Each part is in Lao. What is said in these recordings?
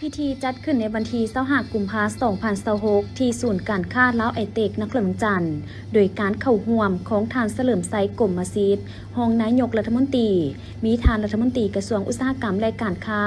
ພິທີຈັດຂຶ້ນໃນວັນທີຊາວຫ້າ ກຸມພາ ສອງພັນຊາວຫົກ ທີ່ສູນການຄ້າລາວໄອເຕັກ ນະຄອນຫຼວງວຽງຈັນ ໂດຍການເຂົ້າຮ່ວມຂອງທ່ານ ສະເຫຼີມໄຊ ກົມມະສິດ ຮອງນາຍົກລັດຖະມົນຕີ, ມີທ່ານລັດຖະມົນຕີກະຊວງອຸດສາຫະກຳ ແລະ ການຄ້າ,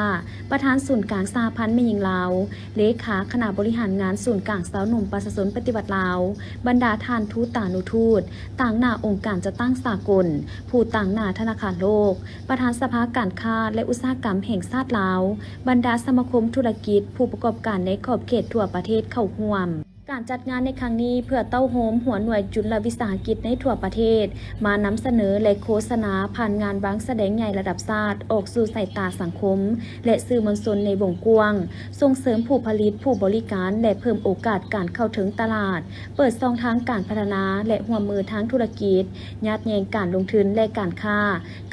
ປະທານສູນກາງສະຫະພັນແມ່ຍິງລາວ, ເລຂາຄະນະບໍລິຫານງານສູນກາງຊາວໜຸ່ມປະຊາຊົນປະຕິວັດລາວ, ບັນດາທ່ານທູຕານຸທູດ, ຕາງໜ້າອົງການຈັດຕັ້ງສາກົນ, ຜູ້ຕາງໜ້າທະນາຄານໂລກ, ປະທານສະພາການຄ້າ ແລະ ອຸດສາຫະກຳແຫ່ງຊາດລາວ, ບັນດາສະມາຄົມທຸລະກິດ, ຜູ້ປະກອບການໃນຂອບເຂດທົ່ວປະເທດເຂົ້າຮ່ວມ. ການຈັດງານໃນຄັ້ງນີ້ເພື່ອເຕົ້າໂຮມຫົວໜ່ວຍຈຸນລະວິສາຫະກິດໃນທົ່ວປະເທດ ມານຳສະເໜີ ແລະ ໂຄສະນາຜ່ານງານວາງສະແດງໃຫຍ່ລະດັບຊາດອອກສູ່ສາຍຕາສັງຄົມ ແລະ ສື່ມວນຊົນໃນວົງກວ້າງ, ສົ່ງເສີມຜູ້ຜະລິດ, ຜູ້ບໍລິການ ແລະ ເພີ່ມໂອກາດການເຂົ້າເຖິງຕະຫຼາດ, ເປີດຊ່ອງທາງການພັດທະນາ ແລະ ຮ່ວມມືທາງທຸລະກິດ, ຍາດແຍ່ງການລົງທຶນ ແລະ ການຄ້າ,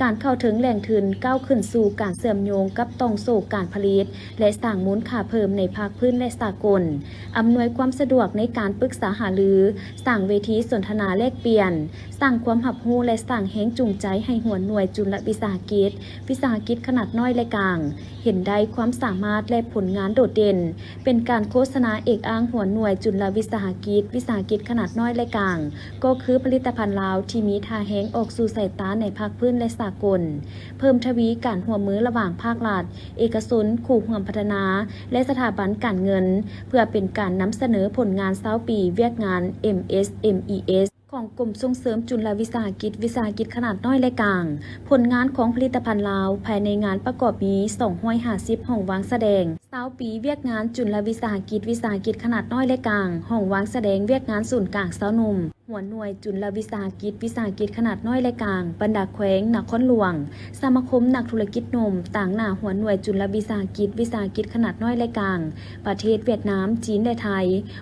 ການເຂົ້າເຖິງແຫຼ່ງທຶນ, ກ້າວຂຶ້ນສູ່ການເຊື່ອມໂຍງກັບຕ່ອງໂສ້ການຜະລິດ ແລະ ສ້າງມູນຄ່າເພີ່ມໃນພາກພື້ນ ແລະ ສາກົນ, ອຳນວຍຄວາມສະດວກໃນການປຶກສາຫາລື, ສ້າງເວທີສົນທະນາແລກປ່ຽນ, ສ້າງຄວາມຮັບຮູ້ ແລະ ສ້າງແຮງຈູງໃຈໃຫ້ຫົວໜ່ວຍຈຸນລະວິສາຫະກິດ, ວິສາຫະກິດຂະໜາດນ້ອຍ ແລະ ກາງ ເຫັນໄດ້ຄວາມສາມາດ ແລະ ຜົນງານໂດດເດັ່ນ, ເປັນການໂຄສະນາເອກອ້າງຫົວໜ່ວຍຈຸນລະວິສາຫະກິດ, ວິສາຫະກິດຂະໜາດນ້ອຍ ແລະ ກາງ, ກໍຄືຜະລິດຕະພັນລາວທີ່ມີທ່າແຮງອອກສູ່ສາຍຕາໃນພາກພື້ນ ແລະ ສາກົນ, ເພີ່ມທະວີການຮ່ວມມືລະຫວ່າງພາກລັດ, ເອກະຊົນ, ຄູ່ຮ່ວມພັດທະນາ ແລະ ສະຖາບັນການເງິນ, ເພື່ອເປັນການນຳສະເໜີຜົນງານຊາວປີວຽກງານ ເອັມເອສເອັມອີເອສ ຂອງກົມສົ່ງເສີມຈຸນລະວິສາຫະກິດ, ວິສາຫະກິດຂະໜາດນ້ອຍ ແລະ ກາງ. ຜົນງານຂອງຜະລິດຕະພັນລາວ ພາຍໃນງານປະກອບມີ ສອງຮ້ອຍຫ້າສິບຫ້ອງວາງສະແດງ, ຊາວປີວຽກງານຈຸນລະວິສາຫະກິດ, ວິສາຫະກິດຂະໜາດນ້ອຍ ແລະ ກາງ, ຫ້ອງວາງສະແດງວຽກງານສູນກາງຊາວໜຸ່ມ, ຫົວໜ່ວຍຈຸນລະວິສາຫະກິດ, ວິສາຫະກິດຂະໜາດນ້ອຍ ແລະ ກາງ, ບັນດາແຂວງ, ນະຄອນຫຼວງ, ສະມາຄົມນັກທຸລະກິດໜຸ່ມ, ຕາງໜ້າຫົວໜ່ວຍຈຸນລະວິສາຫະກິດ, ວິສາຫະກິດຂະໜາດນ້ອຍ ແລະ ກາງ, ປະເທດຫວຽດນາມ, ຈີນ ແລະ ໄທ,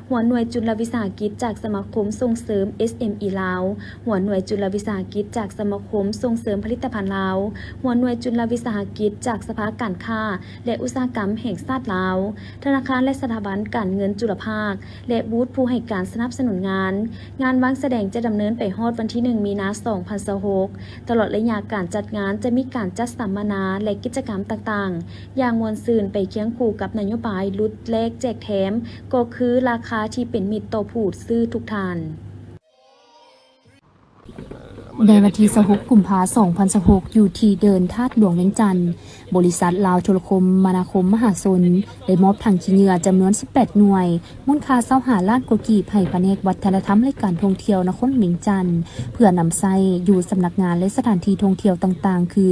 ຫົວໜ່ວຍຈຸນລະວິສາຫະກິດຈາກສະມາຄົມສົ່ງເສີມ ເອສເອັມອີ ລາວ, ຫົວໜ່ວຍຈຸນລະວິສາຫະກິດຈາກສະມາຄົມສົ່ງເສີມຜະລິດຕະພັນລາວ, ຫົວໜ່ວຍຈຸນລະວິສາຫະກິດຈາກສະພາການຄ້າ ແລະ ອຸດສາຫະກຳແຫ່ງຊາດລາວ, ທະນາຄານ ແລະ ສະຖາບັນການເງິນຈຸລະພາກ ແລະ ບູດຜູ້ໃຫ້ການສະໜັບສະໜູນງານ. ງານວາງສະແດງຈະດຳເນີນໄປຮອດວັນທີໜຶ່ງ ມີນາ ສອງພັນຊາວຫົກ. ຕະຫຼອດໄລຍະການຈັດງານຈະມີການຈັດສຳມະນາ ແລະ ກິດຈະກຳຕ່າງໆ ຢ່າງມ່ວນຊື່ນໄປຄຽງຄູ່ກັບນະໂຍບາຍຫຼຸດແລກແຈກແຖມ ກໍຄືລາຄາທີ່ເປັນມິດຕໍ່ຜູ້ຊື້ທຸກທ່ານ. ໃນວັນທີຊາວຫົກ ກຸມພາ ສອງພັນຊາວຫົກ ຢູ່ທີ່ເດີ່ນທາດຫຼວງວຽງຈັນ, ບໍລິສັດລາວໂທລະຄົມມະນາຄົມມະຫາຊົນ ໄດ້ມອບຖັງຂີ້ເຫຍື້ອຈຳນວນສິບແປດໜ່ວຍ, ມູນຄ່າຊາວຫ້າລ້ານກວ່າກີບ ໃຫ້ພະແນກວັດທະນະທຳ ແລະ ການທ່ອງທ່ຽວນະຄອນຫຼວງວຽງຈັນ ເພື່ອນຳໃຊ້ຢູ່ສຳນັກງານ ແລະ ສະຖານທີ່ທ່ອງທ່ຽວຕ່າງໆ ຄື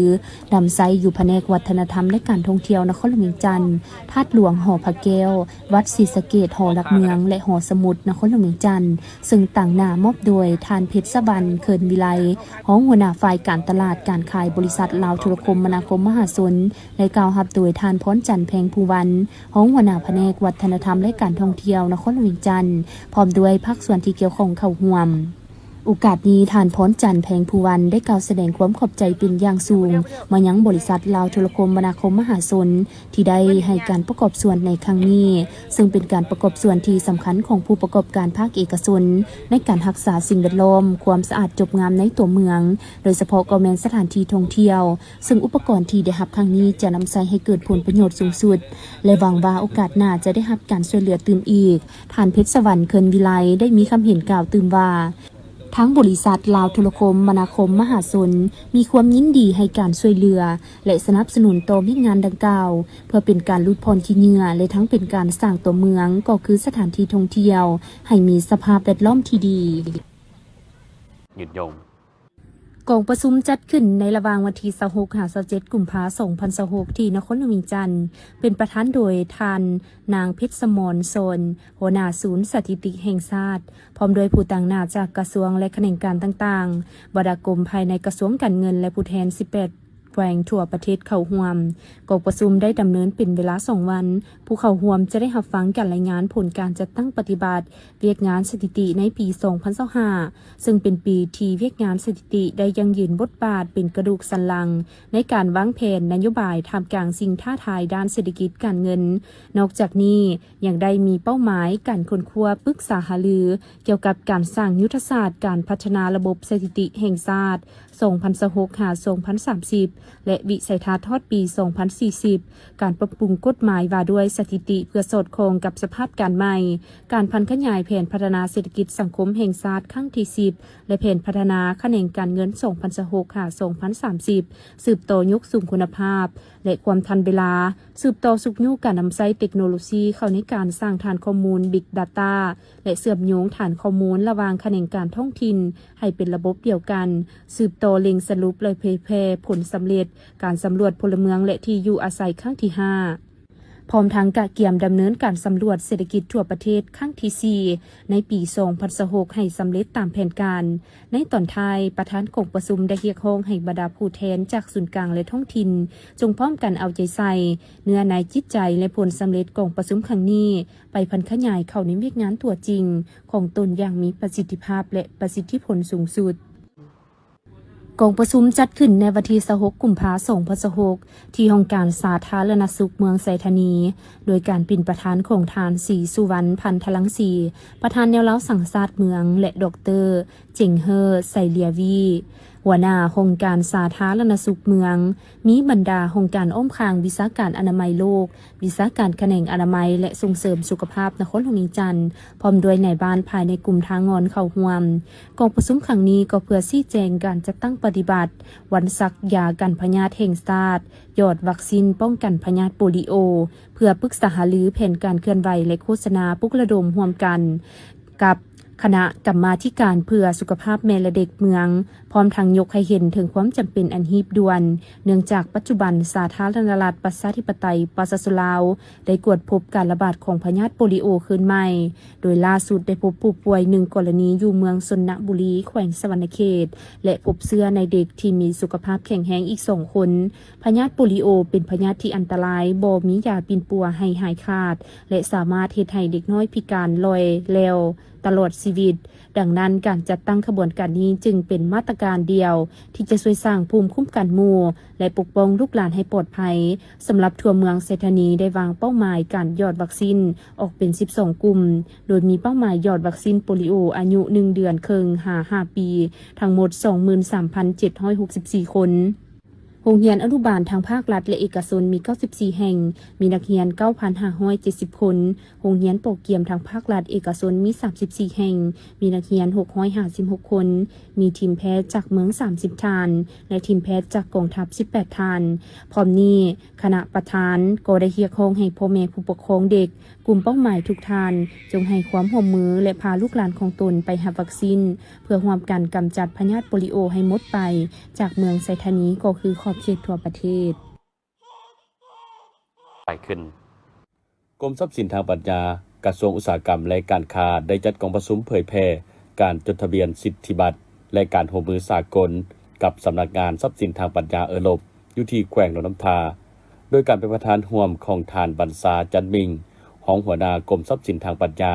ນຳໃຊ້ຢູ່ພະແນກວັດທະນະທຳ ແລະ ການທ່ອງທ່ຽວນະຄອນຫຼວງວຽງຈັນ, ທາດຫຼວງ ຫໍພະແກ້ວ, ວັດສີສະເກດ, ຫໍຫຼັກເມືອງ ແລະ ຫໍສະໝຸດນະຄອນຫຼວງວຽງຈັນ, ເຊິ່ງຕາງໜ້າມອບໂດຍທ່ານ ເພັດສະຫວັນ ເຂີນວິໄລ, ຮອງຫົວໜ້າຝ່າຍການຕະຫຼາດການຂາຍບໍລິສັດລາວໂທລະຄົມມະນາຄົມມະຫາຊົນ ແລະ ກ່າວຮັບໂດຍທ່ານ ພອນຈັນ ແພງພູວັນ, ຮອງຫົວໜ້າພະແນກວັດທະນະທຳ ແລະ ການທ່ອງທ່ຽວນະຄອນຫຼວງວຽງຈັນ, ພ້ອມດ້ວຍພາກສ່ວນທີ່ກ່ຽວຂ້ອງເຂົ້າຮ່ວມ. ໂອກາດນີ້ ທ່ານ ພອນຈັນ ແພງພູວັນ ໄດ້ກ່າວສະແດງຄວາມຂອບໃຈເປັນຢ່າງສູງມາຍັງບໍລິສັດລາວໂທລະຄົມມະນາຄົມມະຫາຊົນ ທີ່ໄດ້ໃຫ້ການປະກອບສ່ວນໃນຄັ້ງນີ້, ເຊິ່ງເປັນການປະກອບສ່ວນທີ່ສຳຄັນຂອງຜູ້ປະກອບການພາກເອກະຊົນ ໃນການຮັກສາສິ່ງແວດລ້ອມ, ຄວາມສະອາດຈົບງາມໃນຕົວເມືອງ, ໂດຍສະເພາະກໍແມ່ນສະຖານທີ່ທ່ອງທ່ຽວ, ເຊິ່ງອຸປະກອນທີ່ໄດ້ຮັບຄັ້ງນີ້ຈະນຳໃຊ້ໃຫ້ເກີດຜົນປະໂຫຍດສູງສຸດ ແລະ ຫວັງວ່າໂອກາດໜ້າຈະໄດ້ຮັບການຊ່ວຍເຫຼືອຕື່ມອີກ. ທ່ານ ເພັດສະຫວັນ ເຂີນວິໄລ ໄດ້ມີຄຳເຫັນກ່າວຕື່ມວ່າ, ທາງບໍລິສັດລາວໂທລະຄົມມະນາຄົມມະຫາຊົນ ມີຄວາມຍິນດີໃຫ້ການຊ່ວຍເຫຼືອ ແລະ ສະໜັບສະໜູນຕໍ່ວຽກງານດັ່ງກ່າວ ເພື່ອເປັນການຫຼຸດຜ່ອນຂີ້ເຫຍື້ອ ແລະ ທັງເປັນການສ້າງຕົວເມືອງ ກໍຄືສະຖານທີ່ທ່ອງທ່ຽວ ໃຫ້ມີສະພາບແວດລ້ອມທີ່ດີ. ຍືດຍົງ. ກອງປະຊຸມຈັດຂຶ້ນໃນລະຫວ່າງວັນທີຊາວຫົກ ຫາ ຊາວເຈັດ ກຸມພາ ສອງພັນຊາວຫົກ ທີ່ນະຄອນຫຼວງວຽງຈັນ, ເປັນປະທານໂດຍທ່ານ ນາງ ເພັດສະໝອນ ສອນ, ຫົວໜ້າສູນສະຖິຕິແຫ່ງຊາດ, ພ້ອມດ້ວຍຜູ້ຕາງໜ້າຈາກກະຊວງ ແລະ ຂະແໜງການຕ່າງໆ, ບັນດາກົມພາຍໃນກະຊວງການເງິນ ແລະ ຜູ້ແທນສິບແປດແຂວງທົ່ວປະເທດເຂົ້າຮ່ວມ. ກອງປະຊຸມໄດ້ດຳເນີນເປັນເວລາສອງວັນ. ຜູ້ເຂົ້າຮ່ວມຈະໄດ້ຮັບຟັງການລາຍງານຜົນການຈັດຕັ້ງປະຕິບັດວຽກງານສະຖິຕິໃນປີສອງພັນຊາວຫ້າ ເຊິ່ງເປັນປີທີ່ວຽກງານສະຖິຕິໄດ້ຢັ້ງຢືນບົດບາດເປັນກະດູກສັນຫຼັງໃນການວາງແຜນນະໂຍບາຍທ່າມກາງສິ່ງທ້າທາຍດ້ານເສດຖະກິດການເງິນ. ນອກຈາກນີ້ ຍັງໄດ້ມີເປົ້າໝາຍການຄົ້ນຄວ້າປຶກສາຫາລືກ່ຽວກັບການສ້າງຍຸດທະສາດການພັດທະນາລະບົບສະຖິຕິແຫ່ງຊາດ ສອງພັນຊາວຫົກ ຫາ ສອງພັນສາມສິບ ແລະ ວິໄສທັດຮອດປີສອງພັນສີ່ສິບ, ການປັບປຸງກົດໝາຍວ່າດ້ວຍສະຖິຕິເພື່ອສອດຄ່ອງກັບສະພາບການໃໝ່, ການຜັນຂະຫຍາຍແຜນພັດທະນາເສດຖະກິດສັງຄົມແຫ່ງຊາດຄັ້ງທີສິບ ແລະ ແຜນພັດທະນາຂະແໜງການເງິນສອງພັນຊາວຫົກ ຫາ ສອງພັນສາມສິບ, ສືບຕໍ່ຍົກສູງຄຸນນະພາບ ແລະ ຄວາມທັນເວລາ, ສືບຕໍ່ຊຸກຍູ້ການນຳໃຊ້ເຕັກໂນໂລຊີເຂົ້າໃນການສ້າງຖານຂໍ້ມູນ Big Data ແລະ ເຊື່ອມໂຍງຖານຂໍ້ມູນລະຫວ່າງຂະແໜງການທ້ອງຖິ່ນໃຫ້ເປັນລະບົບດຽວກັນ, ສືບຕໍ່ເລັ່ງສະຫຼຸບ ແລະ ເຜີຍແຜ່ຜົນສຳເລັດການສຳຫຼວດພົນລະເມືອງ ແລະ ທີ່ຢູ່ອາໄສຄັ້ງທີຫ້າ, ພ້ອມທັງກະກຽມດຳເນີນການສຳຫຼວດເສດຖະກິດທົ່ວປະເທດຄັ້ງທີສີ່ ໃນປີສອງພັນຊາວຫົກ ໃຫ້ສຳເລັດຕາມແຜນການ. ໃນຕອນທ້າຍ, ປະທານກອງປະຊຸມໄດ້ຮຽກຮ້ອງໃຫ້ບັນດາຜູ້ແທນຈາກສູນກາງ ແລະ ທ້ອງຖິ່ນ ຈົ່ງພ້ອມກັນເອົາໃຈໃສ່ເນື້ອໃນຈິດໃຈ ແລະ ຜົນສຳເລັດກອງປະຊຸມຄັ້ງນີ້ ໄປຜັນຂະຫຍາຍເຂົ້າໃນວຽກງານຕົວຈິງຂອງຕົນຢ່າງມີປະສິດທິພາບ ແລະ ປະສິດທິຜົນສູງສຸດ. ກອງປະຊຸມຈັດຂຶ້ນໃນວັນທີຊາວຫົກ ກຸມພາ ສອງພັນຊາວຫົກ ທີ່ຫ້ອງການສາທາລະນະສຸກເມືອງໄຊທານີ, ໂດຍການເປັນປະທານຂອງທ່ານ ສີສຸວັນ ພັນທະລັງສີ, ປະທານແນວລາວສ້າງຊາດເມືອງ ແລະ ດອກເຕີ ເຈັງເຮີ ໄຊເລຍວີ ຫົວໜ້າຫ້ອງການສາທາລະນະສຸກເມືອງ, ມີບັນດາຫ້ອງການອ້ອມຂ້າງ, ວິຊາການອະນາໄມໂລກ, ວິຊາການຂະແໜງອະນາໄມ ແລະ ສົ່ງເສີມສຸຂະພາບນະຄອນຫຼວງວຽງຈັນ, ພ້ອມດ້ວຍນາຍບ້ານພາຍໃນກຸ່ມທ່າງ່ອນເຂົ້າຮ່ວມ. ກອງປະຊຸມຄັ້ງນີ້ກໍເພື່ອຊີ້ແຈງການຈັດຕັ້ງປະຕິບັດວັນສັກຢາກັນພະຍາດແຫ່ງຊາດ, ຢອດວັກຊິນປ້ອງກັນພະຍາດໂປລິໂອ, ເພື່ອປຶກສາຫາລືແຜນການເຄື່ອນໄຫວ ແລະ ໂຄສະນາປຸກລະດົມຮ່ວມກັນກັບຄະນະກຳມາທິການເພື່ອສຸຂະພາບແມ່ ແລະ ເດັກເມືອງ, ພ້ອມທັງຍົກໃຫ້ເຫັນເຖິງຄວາມຈຳເປັນອັນຮີບດ່ວນ, ເນື່ອງຈາກປັດຈຸບັນສາທາລະນະລັດປະຊາທິປະໄຕປະຊາຊົນລາວ ໄດ້ກວດພົບການລະບາດຂອງພະຍາດໂປລິໂອຄືນໃໝ່, ໂດຍລ່າສຸດໄດ້ພົບຜູ້ປ່ວຍໜຶ່ງກໍລະນີຢູ່ເມືອງຊົນນະບູລີ ແຂວງສະຫວັນນະເຂດ ແລະ ພົບເຊື້ອໃນເດັກທີ່ມີສຸຂະພາບແຂງແຮງອີກສອງຄົນ. ພະຍາດໂປລິໂອເປັນພະຍາດທີ່ອັນຕະລາຍ, ບໍ່ມີຢາປິ່ນປົວໃຫ້ຫາຍຂາດ ແລະ ສາມາດເຮັດໃຫ້ເດັກນ້ອຍພິການ, ລອຍແຫຼວຕະຫຼອດຊີວິດ. ດັ່ງນັ້ນ, ການຈັດຕັ້ງຂະບວນການນີ້ຈຶ່ງເປັນມາດຕະການດຽວທີ່ຈະຊ່ວຍສ້າງພູມຄຸ້ມກັນໝູ່ ແລະ ປົກປ້ອງລູກຫຼານໃຫ້ປອດໄພ. ສຳລັບທົ່ວເມືອງໄຊທານີໄດ້ວາງເປົ້າໝາຍການຢອດວັກຊິນອອກເປັນສິບສອງກຸ່ມ, ໂດຍມີເປົ້າໝາຍຢອດວັກຊິນໂປລິໂອອາຍຸໜຶ່ງເດືອນເຄິ່ງຫາຫ້າປີ ທັງໝົດສອງໝື່ນສາມພັນເຈັດຮ້ອຍຫົກສິບສີ່ຄົນ. ໂຮງຮຽນອະນຸບານທັງພາກລັດ ແລະ ເອກະຊົນມີເກົ້າສິບສີ່ແຫ່ງ, ມີນັກຮຽນເກົ້າພັນຫ້າຮ້ອຍເຈັດສິບຄົນ. ໂຮງຮຽນປອກກຽມທັງພາກລັດ, ເອກະຊົນມີສາມສິບສີ່ແຫ່ງ, ມີນັກຮຽນຫົກຮ້ອຍຫ້າສິບຫົກຄົນ, ມີທີມແພດຈາກເມືອງສາມສິບທ່ານ ແລະ ທີມແພດຈາກກອງທັບສິບແປດທ່ານ. ພ້ອມນີ້, ຄະນະປະທານກໍໄດ້ຮຽກຮ້ອງໃຫ້ພໍ່ແມ່ຜູ້ປົກຄອງເດັກ ກຸ່ມເປົ້າໝາຍທຸກທ່ານ ຈົ່ງໃຫ້ຄວາມຮ່ວມມື ແລະ ພາລູກຫຼານຂອງຕົນໄປຮັບວັກຊິນ ເພື່ອຮ່ວມກັນກຳຈັດພະຍາດໂປລິໂອໃຫ້ໝົດໄປຈາກເມືອງໄຊທານີ ກໍຄືຂອບເຂດທົ່ວປະເທດ. ໄປຂຶ້ນ. ກົມຊັບສິນທາງປັນຍາ, ກະຊວງອຸດສາຫະກຳ ແລະ ການຄ້າ ໄດ້ຈັດກອງປະຊຸມເຜີຍແຜ່ການຈົດທະບຽນສິດທິບັດ ແລະ ການຮ່ວມມືສາກົນ ກັບສຳນັກງານຊັບສິນທາງປັນຍາເອີຣົບ ຢູ່ທີ່ແຂວງຫຼວງນ້ຳທາ, ໂດຍການເປັນປະທານຮ່ວມຂອງທ່ານ ບັນຊາ ຈັນມິງ, ຮອງຫົວໜ້າກົມຊັບສິນທາງປັນຍາ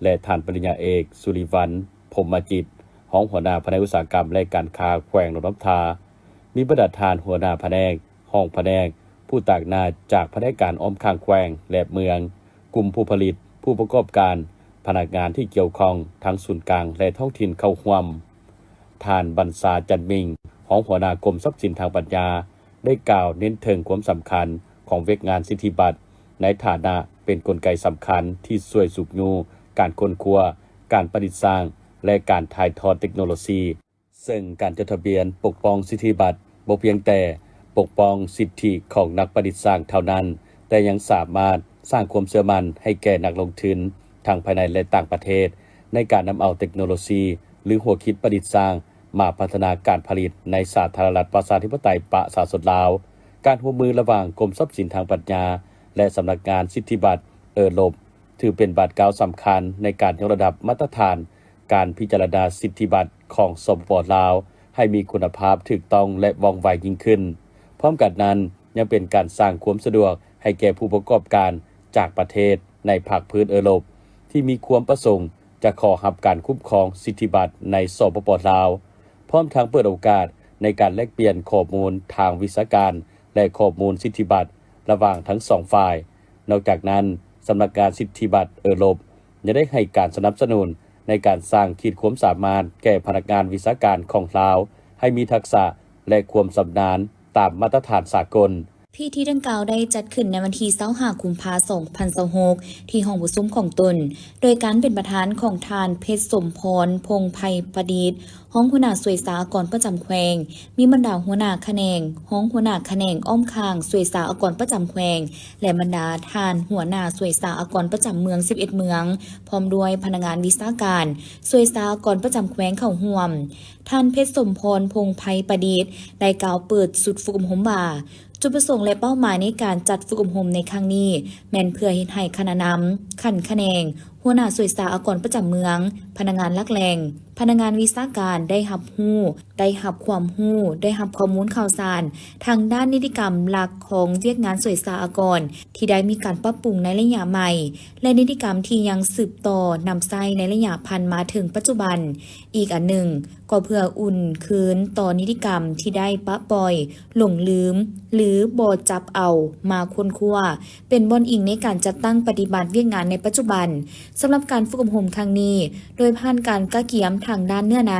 ແລະ ທ່ານປະລິນຍາເອກ ສຸລິວັນ ພົມມະຈິດ, ຮອງຫົວໜ້າພະແນກອຸດສາຫະກຳ ແລະ ການຄ້າແຂວງຫຼວງນ້ຳທາ, ມີບັນດາທ່ານຫົວໜ້າພະແນກ, ຮອງພະແນກ, ຜູ້ຕາງໜ້າຈາກພະແນກການອ້ອມຂ້າງແຂວງ ແລະ ເມືອງ, ກຸ່ມຜູ້ຜະລິດ, ຜູ້ປະກອບການ, ພະນັກງານທີ່ກ່ຽວຂ້ອງທັງສູນກາງ ແລະ ທ້ອງຖິ່ນເຂົ້າຮ່ວມ. ທ່ານ ບັນຊາ ຈັນມິງ, ຮອງຫົວໜ້າກົມຊັບສິນທາງປັນຍາ ໄດ້ກ່າວເນັ້ນເຖິງຄວາມສຳຄັນຂອງວຽກງານສິດທິບັດ ໃນຖານະເປັນກົນໄກສຳຄັນທີ່ຊ່ວຍຊຸກຍູ້ການຄົ້ນຄວ້າ, ການປະດິດສ້າງ ແລະ ການຖ່າຍທອດເຕັກໂນໂລຊີ. ເຊິ່ງການຈົດທະບຽນປົກປ້ອງສິດທິບັດ ບໍ່ພຽງແຕ່ປົກປ້ອງສິດທິຂອງນັກປະດິດສ້າງເທົ່ານັ້ນ, ແຕ່ຍັງສາມາດສ້າງຄວາມເຊື່ອໝັ້ນໃຫ້ແກ່ນັກລົງທຶນທັງພາຍໃນ ແລະ ຕ່າງປະເທດ ໃນການນຳເອົາເຕັກໂນໂລຊີ ຫຼື ຫົວຄິດປະດິດສ້າງມາພັດທະນາການຜະລິດໃນສາທາລະນະລັດປະຊາທິປະໄຕປະຊາຊົນລາວ. ການຮ່ວມມືລະຫວ່າງກົມຊັບສິນທາງປັນຍາ ແລະ ສຳນັກງານສິດທິບັດເອີຣົບ ຖືເປັນບາດກ້າວສຳຄັນໃນການຍົກລະດັບມາດຕະຖານການພິຈາລະນາສິດທິບັດຂອງ ສປປ ລາວ ໃຫ້ມີຄຸນນະພາບ, ຖືກຕ້ອງ ແລະ ວ່ອງໄວຍິ່ງຂຶ້ນ. ພ້ອມກັນນັ້ນ, ຍັງເປັນການສ້າງຄວາມສະດວກໃຫ້ແກ່ຜູ້ປະກອບການຈາກປະເທດໃນພາກພື້ນເອີຣົບ ທີ່ມີຄວາມປະສົງຈະຂໍຮັບການຄຸ້ມຄອງສິດທິບັດໃນ ສປປ ລາວ, ພ້ອມທັງເປີດໂອກາດໃນການແລກປ່ຽນຂໍ້ມູນທາງວິຊາການ ແລະ ຂໍ້ມູນສິດທິບັດລະຫວ່າງທັງສອງຝ່າຍ. ນອກຈາກນັ້ນ, ສຳນັກງານສິດທິບັດເອີຣົບ ຍັງໄດ້ໃຫ້ການສະໜັບສະໜູນໃນການສ້າງຂີດຄວາມສາມາດແກ່ພະນັກງານວິຊາການຂອງລາວ ໃຫ້ມີທັກສະ ແລະ ຄວາມຊຳນານຕາມມາດຕະຖານສາກົນ. ພິທີດັ່ງກ່າວໄດ້ຈັດຂຶ້ນໃນວັນທີຊາວຫ້າ ກຸມພາ ສອງພັນຊາວຫົກ ທີ່ຫ້ອງປະຊຸມຂອງຕົນ, ໂດຍການເປັນປະທານຂອງທ່ານ ເພັດສົມພອນ ພົງໄພປະດິດ ຮອງຫົວໜ້າສ່ວຍສາອາກອນປະຈຳແຂວງ, ມີບັນດາຫົວໜ້າຂະແໜງ, ຮອງຫົວໜ້າຂະແໜງອ້ອມຂ້າງສ່ວຍສາອາກອນປະຈຳແຂວງ ແລະ ບັນດາທ່ານຫົວໜ້າສ່ວຍສາອາກອນປະຈຳເມືອງສິບເອັດເມືອງ, ພ້ອມດ້ວຍພະນັກງານວິຊາການສ່ວຍສາອາກອນປະຈຳແຂວງເຂົ້າຮ່ວມ. ທ່ານ ເພັດສົມພອນ ພົງໄພປະດິດ ໄດ້ກ່າວເປີດຊຸດຝຶກອົບຮົມວ່າ, ຈຸດປະສົງ ແລະ ເປົ້າໝາຍໃນການຈັດຝຶກອົບຮົມໃນຄັ້ງນີ້ ແມ່ນເພື່ອເຮັດໃຫ້ຄະນະນຳ, ຂັ້ນຂະແໜງ, ຫົວໜ້າສ່ວຍສາອາກອນປະຈຳເມືອງ, ພະນັກງານຫຼັກແຫຼ່ງ, ພະນັກງານວິຊາການໄດ້ຮັບຮູ້, ໄດ້ຮັບຄວາມຮູ້, ໄດ້ຮັບຂໍ້ມູນຂ່າວສານທາງດ້ານນິຕິກຳຫຼັກຂອງວຽກງານສ່ວຍສາອາກອນ ທີ່ໄດ້ມີການປັບປຸງໃນໄລຍະໃໝ່ ແລະ ນິຕິກຳທີ່ຍັງສືບຕໍ່ນຳໃຊ້ໃນໄລຍະຜ່ານມາເຖິງປັດຈຸບັນ. ອີກອັນໜຶ່ງ, ກໍເພື່ອອຸ່ນຄືນຕໍ່ນິຕິກຳທີ່ໄດ້ປະປ່ອຍ, ຫຼົງລືມ ຫຼື ບໍ່ຈັບເອົາມາຄົ້ນຄວ້າ ເປັນບ່ອນອີງໃນການຈັດຕັ້ງປະຕິບັດວຽກງານໃນປັດຈຸບັນ. ສຳລັບການຝຶກອົບຮົມຄັ້ງນີ້, ໂດຍຜ່ານການກະກຽມທາງດ້ານເນື້ອໃນ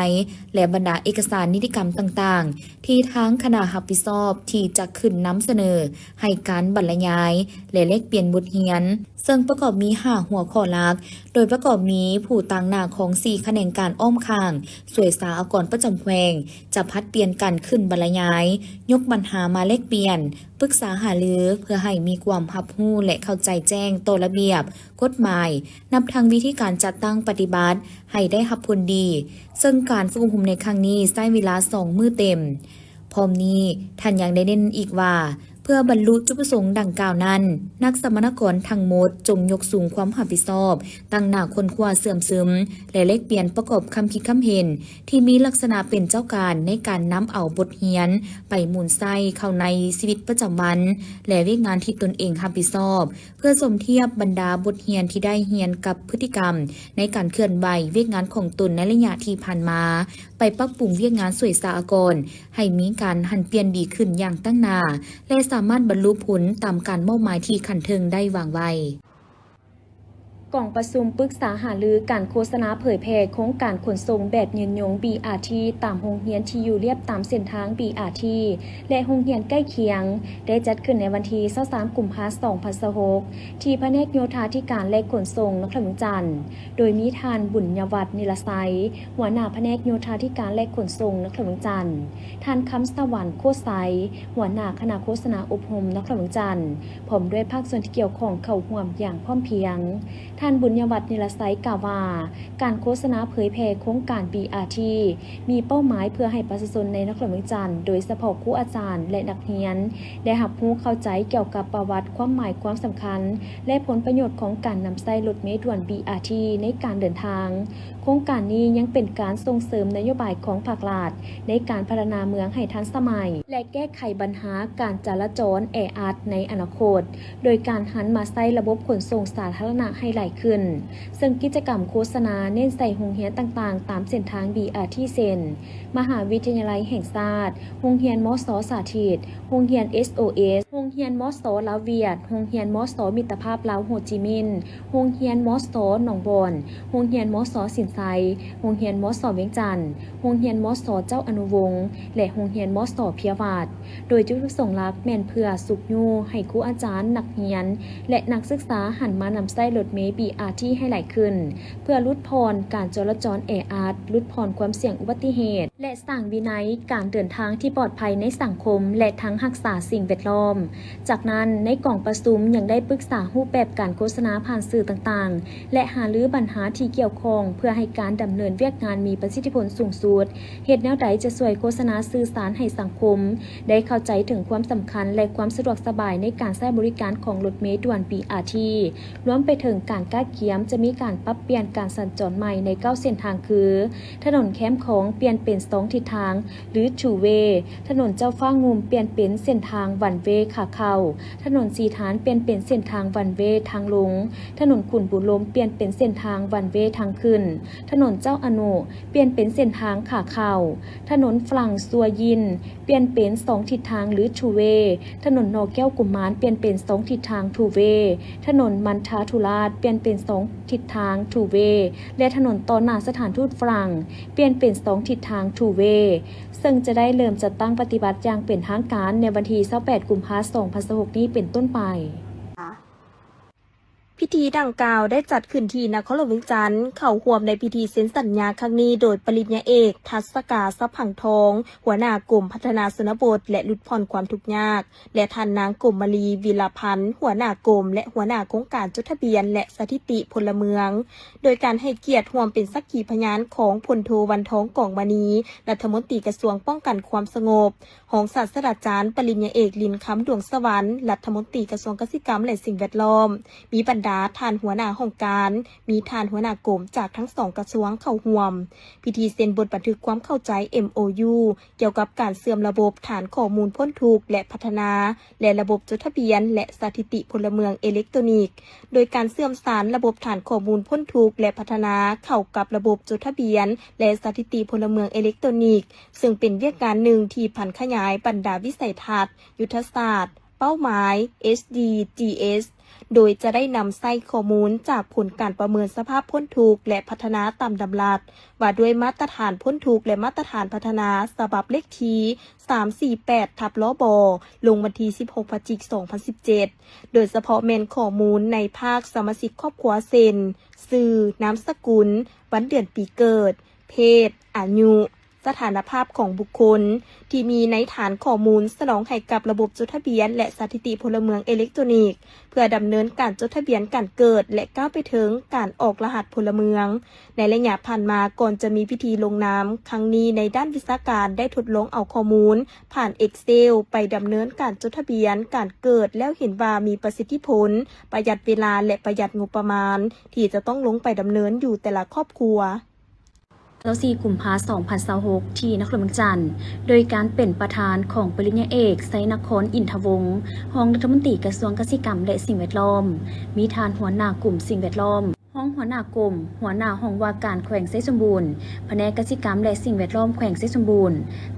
ແລະ ບັນດາເອກະສານນິຕິກຳຕ່າງໆ ທີ່ທາງຄະນະຮັບຜິດຊອບທີ່ຈະຂຶ້ນນຳສະເໜີໃຫ້ການບັນລະຍາຍ ແລະ ແລກປ່ຽນບົດຮຽນ, ເຊິ່ງປະກອບມີຫ້າຫົວຂໍ້ຫຼັກ, ໂດຍປະກອບມີຜູ້ຕາງໜ້າຂອງສີ່ຂະແໜງການອ້ອມຂ້າງສ່ວຍສາອາກອນປະຈຳແຂວງ ຈະຜັດປ່ຽນກັນຂຶ້ນບັນລະຍາຍ, ຍົກບັນຫາມາແລກປ່ຽນ, ປຶກສາຫາລື ເພື່ອໃຫ້ມີຄວາມຮັບຮູ້ ແລະ ເຂົ້າໃຈແຈ້ງຕໍ່ລະບຽບ, ກົດໝາຍ, ນັບທັງວິທີການຈັດຕັ້ງປະຕິບັດໃຫ້ໄດ້ຮັບຜົນດີ, ເຊິ່ງການຝຶກອົບຮົມໃນຄັ້ງນີ້ໃຊ້ເວລາສອງມື້ເຕັມ. ພ້ອມນີ້, ທ່ານຍັງໄດ້ເນັ້ນອີກວ່າ, ເພື່ອບັນລຸຈຸດປະສົງດັ່ງກ່າວນັ້ນ, ນັກສຳມະນາກອນທັງໝົດຈົ່ງຍົກສູງຄວາມຮັບຜິດຊອບ, ຕັ້ງໜ້າຄົ້ນຄວ້າເຊື່ອມຊຶມ ແລະ ແລກປ່ຽນປະກອບຄຳຄິດຄຳເຫັນ ທີ່ມີລັກສະນະເປັນເຈົ້າການໃນການນຳເອົາບົດຮຽນໄປໝູນໃຊ້ເຂົ້າໃນຊີວິດປະຈຳວັນ ແລະ ວຽກງານທີ່ຕົນເອງຮັບຜິດຊອບ, ເພື່ອສົມທຽບບັນດາບົດຮຽນທີ່ໄດ້ຮຽນກັບພຶດຕິກຳໃນການເຄື່ອນໄຫວວຽກງານຂອງຕົນໃນໄລຍະທີ່ຜ່ານມາ, ໄປປັບປຸງວຽກງານສ່ວຍສາອາກອນໃຫ້ມີການຫັນປ່ຽນດີຂຶ້ນຢ່າງຕັ້ງໜ້າ ແລະ ສາມາດບັນລຸຜົນຕາມການມອບໝາຍທີ່ຂັ້ນເທິງໄດ້ວາງໄວ້. ກອງປະຊຸມປຶກສາຫາລືການໂຄສະນາເຜີຍແຜ່ໂຄງການຂົນສົ່ງແບບຍືນຍົງ ບີອາທີ ຕາມໂຮງຮຽນທີ່ຢູ່ລຽບຕາມເສັ້ນທາງ ບີອາທີ ແລະ ໂຮງຮຽນໃກ້ຄຽງ ໄດ້ຈັດຂຶ້ນໃນວັນທີຊາວສາມ ກຸມພາ ສອງພັນຊາວຫົກ ທີ່ພະແນກໂຍທາທິການ ແລະ ຂົນສົ່ງ ນະຄອນຫຼວງວຽງຈັນ, ໂດຍມີທ່ານ ບຸນຍະວັດ ນິລະໄຊ ຫົວໜ້າພະແນກໂຍທາທິການ ແລະ ຂົນສົ່ງ ນະຄອນຫຼວງວຽງຈັນ, ທ່ານ ຄຳສະຫວັນ ໂຄດໄຊ ຫົວໜ້າຄະນະໂຄສະນາອົບຮົມ ນະຄອນຫຼວງວຽງຈັນ, ພ້ອມດ້ວຍພາກສ່ວນທີ່ກ່ຽວຂ້ອງເຂົ້າຮ່ວມຢ່າງພ້ອມພຽງ. ທ່ານ ບຸນຍະວັດ ນິລະໄຊ ກ່າວວ່າ, ການໂຄສະນາເຜີຍແຜ່ໂຄງການ ບີອາທີ ມີເປົ້າໝາຍເພື່ອໃຫ້ປະຊາຊົນໃນນະຄອນຫຼວງວຽງຈັນ, ໂດຍສະເພາະຄູອາຈານ ແລະ ນັກຮຽນ ໄດ້ຮັບຮູ້ເຂົ້າໃຈກ່ຽວກັບປະຫວັດ, ຄວາມໝາຍ, ຄວາມສຳຄັນ ແລະ ຜົນປະໂຫຍດຂອງການນຳໃຊ້ລົດເມດ່ວນ ບີອາທີ ໃນການເດີນທາງ. ໂຄງການນີ້ຍັງເປັນການສົ່ງເສີມນະໂຍບາຍຂອງພາກລັດໃນການພັດທະນາເມືອງໃຫ້ທັນສະໄໝ ແລະ ແກ້ໄຂບັນຫາການຈະລາຈອນແອອັດໃນອະນາຄົດ, ໂດຍການຫັນມາໃຊ້ລະບົບຂົນສົ່ງສາທາລະນະໃຫ້ຫຼາຍຂຶ້ນ, ເຊິ່ງກິດຈະກຳໂຄສະນາເນັ້ນໃສ່ໂຮງຮຽນຕ່າງໆຕາມເສັ້ນທາງ ບີອາທີ ເຊັ່ນ ມະຫາວິທະຍາໄລແຫ່ງຊາດ, ໂຮງຮຽນ ມສ ສາທິດ, ໂຮງຮຽນ ເອສໂອເອສ, ໂຮງຮຽນ ມສ ລາວຫວຽດ, ໂຮງຮຽນ ມສ ມິດຕະພາບລາວໂຮຈິມິນ, ໂຮງຮຽນ ມສ ໜອງບອນ, ໂຮງຮຽນ ມສ ສິນໄຊ, ໂຮງຮຽນ ມສ ວຽງຈັນ, ໂຮງຮຽນ ມສ ເຈົ້າອະນຸວົງ ແລະ ໂຮງຮຽນ ມສ ເພຍວາດ, ໂດຍຈຸດປະສົງຫຼັກແມ່ນເພື່ອຊຸກຍູ້ໃຫ້ຄູອາຈານ, ນັກຮຽນ ແລະ ນັກສຶກສາຫັນມານຳໃຊ້ລົດເມ ບີອາທີ ໃຫ້ຫຼາຍຂຶ້ນ, ເພື່ອຫຼຸດຜ່ອນການຈະລາຈອນແອອັດ, ຫຼຸດຜ່ອນຄວາມສ່ຽງອຸບັດຕິເຫດ ແລະ ສ້າງວິໄນການເດີນທາງທີ່ປອດໄພໃນສັງຄົມ ແລະ ທັງຮັກສາສິ່ງແວດລ້ອມ. ຈາກນັ້ນ, ໃນກອງປະຊຸມຍັງໄດ້ປຶກສາຮູບແບບການໂຄສະນາຜ່ານສື່ຕ່າງໆ ແລະ ຫາລືບັນຫາທີ່ກ່ຽວຂ້ອງ ເພື່ອໃຫ້ການດຳເນີນວຽກງານມີປະສິດທິຜົນສູງສຸດ, ເຮັດແນວໃດຈະຊ່ວຍໂຄສະນາສື່ສານໃຫ້ສັງຄົມໄດ້ເຂົ້າໃຈເຖິງຄວາມສຳຄັນ ແລະ ຄວາມສະດວກສະບາຍໃນການໃຊ້ບໍລິການຂອງລົດເມດ່ວນ ບີອາທີ ລວມໄປເຖິງການກະກຽມຈະມີການປັບປ່ຽນການສັນຈອນໃໝ່ໃນເກົ້າເສັ້ນທາງຄື ຖະໜົນແຄມຂອງປ່ຽນເປັນສອງທິດທາງ ຫຼື two way, ຖະໜົນເຈົ້າຟ້າງຸ່ມປ່ຽນເປັນເສັ້ນທາງ one way ຂາເຂົ້າ, ຖະໜົນສີຖານປ່ຽນເປັນເສັ້ນທາງ one way ທາງລົງ, ຖະໜົນຂຸນບູລົມປ່ຽນເປັນເສັ້ນທາງ one way ທາງຂຶ້ນ, ຖະໜົນເຈົ້າອະນຸປ່ຽນເປັນເສັ້ນທາງຂາເຂົ້າ, ຖະໜົນຝຣັ່ງຊັວຢິນປ່ຽນເປັນສອງທິດທາງ ຫຼື two way, ຖະໜົນໜໍແກ້ວກຸມານປ່ຽນເປັນສອງທິດທາງ two way, ຖະໜົນມັນທາທຸລາດປ່ຽນ ເປັນສອງທິດທາງ two way ແລະ ຖະໜົນຕໍ່ໜ້າສະຖານທູດຝຣັ່ງ ປ່ຽນເປັນສອງທິດທາງ two way ເຊິ່ງຈະໄດ້ເລີ່ມຈັດຕັ້ງປະຕິບັດຢ່າງເປັນທາງການໃນວັນທີຊາວແປດ ກຸມພາ ສອງພັນຊາວຫົກນີ້ເປັນຕົ້ນໄປ. ພິທີດັ່ງກ່າວໄດ້ຈັດຂຶ້ນທີ່ນະຄອນຫຼວງວຽງຈັນ, ເຂົ້າຮ່ວມໃນພິທີເຊັນສັນຍາຄັ້ງນີ້ໂດຍປະລິນຍາເອກ ທັດສະກາ ຊັບພັງທອງ, ຫົວໜ້າກົມພັດທະນາຊົນນະບົດ ແລະ ຫຼຸດຜ່ອນຄວາມທຸກຍາກ ແລະ ທ່ານນາງ ກົມມະລີ ວິລະພັນ, ຫົວໜ້າກົມ ແລະ ຫົວໜ້າໂຄງການຈົດທະບຽນ ແລະ ສະຖິຕິພົນລະເມືອງ, ໂດຍການໃຫ້ກຽດຮ່ວມເປັນສັກຂີພະຍານຂອງພົນໂທ ວັນທອງ ກອງມະນີ, ລັດຖະມົນຕີກະຊວງປ້ອງກັນຄວາມສະຫງົບ, ຮອງສາດສະດາຈານ ປະລິນຍາເອກ ລິນຄຳ ດວງສະຫວັນ, ລັດຖະມົນຕີກະຊວງກະສິກຳ ແລະ ສິ່ງແວດລ້ອມ, ມີບັນດາທ່ານຫົວໜ້າຫ້ອງການ, ມີທ່ານຫົວໜ້າກົມຈາກທັງສອງກະຊວງເຂົ້າຮ່ວມ. ພິທີເຊັນບົດບັນທຶກຄວາມເຂົ້າໃຈ ເອັມໂອຢູ ກ່ຽວກັບການເຊື່ອມລະບົບຖານຂໍ້ມູນພົ້ນທຸກ ແລະ ພັດທະນາ ແລະ ລະບົບຈົດທະບຽນ ແລະ ສະຖິຕິພົນລະເມືອງເອເລັກໂຕນິກ, ໂດຍການເຊື່ອມສານລະບົບຖານຂໍ້ມູນພົ້ນທຸກ ແລະ ພັດທະນາເຂົ້າກັບລະບົບຈົດທະບຽນ ແລະ ສະຖິຕິພົນລະເມືອງເອເລັກໂຕນິກ, ເຊິ່ງເປັນວຽກງານໜຶ່ງທີ່ຜັນຂະຫຍາຍບັນດາວິໄສທັດ, ຍຸດທະສາດ, ເປົ້າໝາຍ ເອັດດີຈີເອັດ ໂດຍຈະໄດ້ນຳໃຊ້ຂໍ້ມູນຈາກຜົນການປະເມີນສະພາບພົ້ນທຸກ ແລະ ພັດທະນາຕາມດຳລັດ ວ່າດ້ວຍມາດຕະຖານພົ້ນທຸກ ແລະ ມາດຕະຖານພັດທະນາ ສະບັບເລກທີສາມສີ່ແປດ ທັບ ລບ ລົງວັນທີສິບຫົກ ພະຈິກ ສອງພັນສິບເຈັດ ໂດຍສະເພາະແມ່ນຂໍ້ມູນໃນພາກສະມາຊິກຄອບຄົວ ເຊັ່ນ ຊື່, ນາມສະກຸນ, ວັນເດືອນປີເກີດ, ເພດ, ອາຍຸ, ສະຖານະພາບຂອງບຸກຄົນ ທີ່ມີໃນຖານຂໍ້ມູນສະໜອງໃຫ້ກັບລະບົບຈົດທະບຽນ ແລະ ສະຖິຕິພົນລະເມືອງເອເລັກໂຕນິກ ເພື່ອດຳເນີນການຈົດທະບຽນການເກີດ ແລະ ກ້າວໄປເຖິງການອອກລະຫັດພົນລະເມືອງ. ໃນໄລຍະຜ່ານມາ, ກ່ອນຈະມີພິທີລົງນາມຄັ້ງນີ້, ໃນດ້ານວິຊາການໄດ້ທົດລອງເອົາຂໍ້ມູນຜ່ານ Excel ໄປດຳເນີນການຈົດທະບຽນການເກີດ ແລ້ວເຫັນວ່າມີປະສິດທິຜົນ, ປະຢັດເວລາ ແລະ ປະຢັດງົບປະມານ ທີ່ຈະຕ້ອງລົງໄປດຳເນີນຢູ່ແຕ່ລະຄອບຄົວ. ຊາວສີ່ ກຸມພາ ສອງພັນຊາວຫົກ ທີ່ນະຄອນຫຼວງວຽງຈັນ ໂດຍການເປັນປະທານຂອງປະລິນຍາເອກ ໄຊນະຄອນ ອິນທະວົງ ຮອງລັດຖະມົນຕີກະຊວງກະສິກຳ ແລະ ສິ່ງແວດລ້ອມ, ມີທ່ານຫົວໜ້າກົມສິ່ງແວດລ້ອມ, ຮອງຫົວໜ້າກົມ, ຫົວໜ້າຫ້ອງວ່າການແຂວງໄຊສົມບູນ, ພະແນກກະສິກຳ ແລະ ສິ່ງແວດລ້ອມແຂວງໄຊສົມບູນ,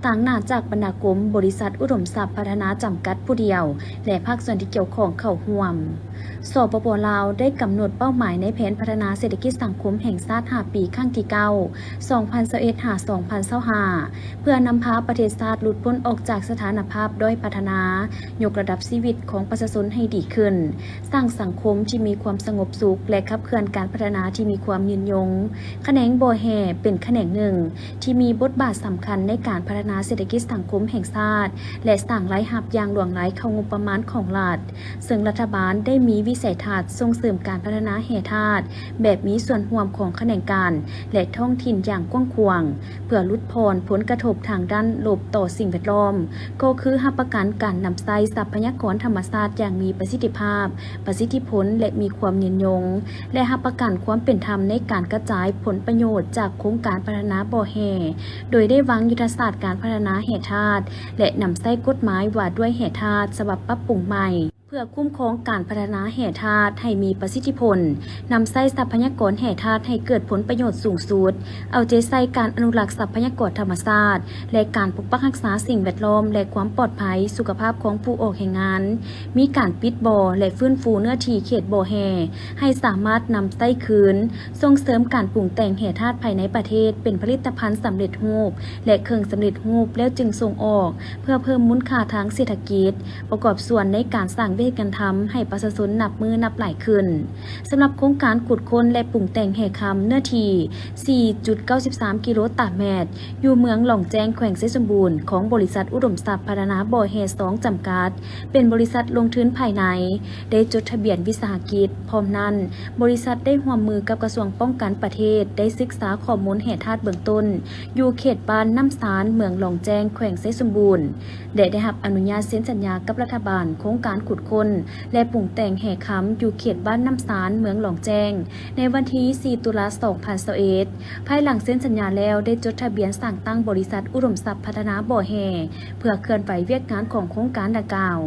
ຕາງໜ້າຈາກບັນດາກົມ, ບໍລິສັດອຸດົມຊັບພັດທະນາຈຳກັດຜູ້ດຽວ ແລະ ພາກສ່ວນທີ່ກ່ຽວຂ້ອງເຂົ້າຮ່ວມ. ສປປ ລາວ ໄດ້ກຳນົດເປົ້າໝາຍໃນແຜນພັດທະນາເສດຖະກິດສັງຄົມແຫ່ງຊາດຫ້າປີ ຄັ້ງທີເກົ້າ ສອງພັນຊາວເອັດ ຫາ ສອງພັນຊາວຫ້າ ເພື່ອນຳພາປະເທດຊາດຫຼຸດພົ້ນອອກຈາກສະຖານະພາບດ້ອຍພັດທະນາ, ຍົກລະດັບຊີວິດຂອງປະຊາຊົນໃຫ້ດີຂຶ້ນ, ສ້າງສັງຄົມທີ່ມີຄວາມສະຫງົບສຸກ ແລະ ຂັບເຄື່ອນການພັດທະນາທີ່ມີຄວາມຍືນຍົງ. ຂະແໜງບໍ່ແຮ່ເປັນຂະແໜງໜຶ່ງທີ່ມີບົດບາດສຳຄັນໃນການພັດທະນາເສດຖະກິດສັງຄົມແຫ່ງຊາດ ແລະ ສ້າງລາຍຮັບຢ່າງຫຼວງຫຼາຍເຂົ້າງົບປະມານຂອງລັດ. ເຊິ່ງລັດຖະບານໄດ້ມີວິໄສທັດສົ່ງເສີມການພັດທະນາແຮ່ທາດແບບມີສ່ວນຮ່ວມຂອງຂະແໜງການ ແລະ ທ້ອງຖິ່ນຢ່າງກວ້າງຂວາງ, ເພື່ອຫຼຸດຜ່ອນຜົນກະທົບທາງດ້ານລົບຕໍ່ສິ່ງແວດລ້ອມ, ກໍຄືຮັບປະກັນການນຳໃຊ້ຊັບພະຍາກອນທຳມະຊາດຢ່າງມີປະສິດທິພາບ, ປະສິດທິຜົນ ແລະ ມີຄວາມຍືນຍົງ, ແລະ ຮັບປະກັນຄວາມເປັນທຳໃນການກະຈາຍຜົນປະໂຫຍດຈາກໂຄງການພັດທະນາບໍ່ແຮ່ ໂດຍໄດ້ວາງຍຸດທະສາດການພັດທະນາແຮ່ທາດ ແລະ ນຳໃຊ້ກົດໝາຍວ່າດ້ວຍແຮ່ທາດສະບັບປັບປຸງໃໝ່ ເພື່ອຄຸ້ມຄອງການພັດທະນາແຮ່ທາດໃຫ້ມີປະສິດທິຜົນ, ນຳໃຊ້ຊັບພະຍາກອນແຮ່ທາດໃຫ້ເກີດຜົນປະໂຫຍດສູງສຸດ, ເອົາໃຈໃສ່ການອະນຸລັກຊັບພະຍາກອນທຳມະຊາດ ແລະ ການປົກປັກຮັກສາສິ່ງແວດລ້ອມ ແລະ ຄວາມປອດໄພສຸຂະພາບຂອງຜູ້ອອກແຮງງານ, ມີການປິດບໍ່ ແລະ ຟື້ນຟູເນື້ອທີ່ເຂດບໍ່ແຮ່ໃຫ້ສາມາດນຳໃຊ້ຄືນ, ສົ່ງເສີມການປຸງແຕ່ງແຮ່ທາດພາຍໃນປະເທດເປັນຜະລິດຕະພັນສຳເລັດຮູບ ແລະ ເຄື່ອງສຳເລັດຮູບແລ້ວຈຶ່ງສົ່ງອອກ ເພື່ອເພີ່ມມູນຄ່າທາງເສດຖະກິດ, ປະກອບສ່ວນໃນການສ້າງວຽກງານທຳໃຫ້ປະຊາຊົນນັບມື້ນັບຫຼາຍຂຶ້ນ. ສຳລັບໂຄງການຂຸດຄົ້ນ ແລະ ປຸງແຕ່ງແຮ່ຄຳເນື້ອທີ່ສີ່ຈຸດເກົ້າສິບສາມກິໂລຕາແມັດ ຢູ່ເມືອງຫຼອງແຈ້ງ ແຂວງໄຊສົມບູນ ຂອງບໍລິສັດອຸດົມຊັບພັດທະນາບໍ່ແຮ່ສອງ ຈຳກັດ ເປັນບໍລິສັດລົງທຶນພາຍໃນ ໄດ້ຈົດທະບຽນວິສາຫະກິດ. ພ້ອມນັ້ນ, ບໍລິສັດໄດ້ຮ່ວມມືກັບກະຊວງປ້ອງກັນປະເທດ ໄດ້ສຶກສາຂໍ້ມູນແຮ່ທາດເບື້ອງຕົ້ນ ຢູ່ເຂດບ້ານນ້ຳຊານ ເມືອງຫຼອງແຈ້ງ ແຂວງໄຊສົມບູນ ແລະ ໄດ້ຮັບອະນຸຍາດເຊັນສັນຍາກັບລັດຖະບານໂຄງການຂຸດຄົ້ນ ແລະ ປຸງແຕ່ງແຮ່ຄຳ ຢູ່ເຂດບ້ານນ້ຳຊານ ເມືອງຫຼອງແຈ້ງ ໃນວັນທີສີ່ ຕຸລາ ສອງພັນຊາວເອັດ. ພາຍຫຼັງເຊັນສັນຍາແລ້ວ ໄດ້ຈົດທະບຽນສ້າງຕັ້ງບໍລິສັດອຸດົມຊັບພັດທະນາບໍ່ແຮ່ ເພື່ອເຄື່ອນໄຫວວຽກງານຂອງໂຄງການດັ່ງກ່າວ.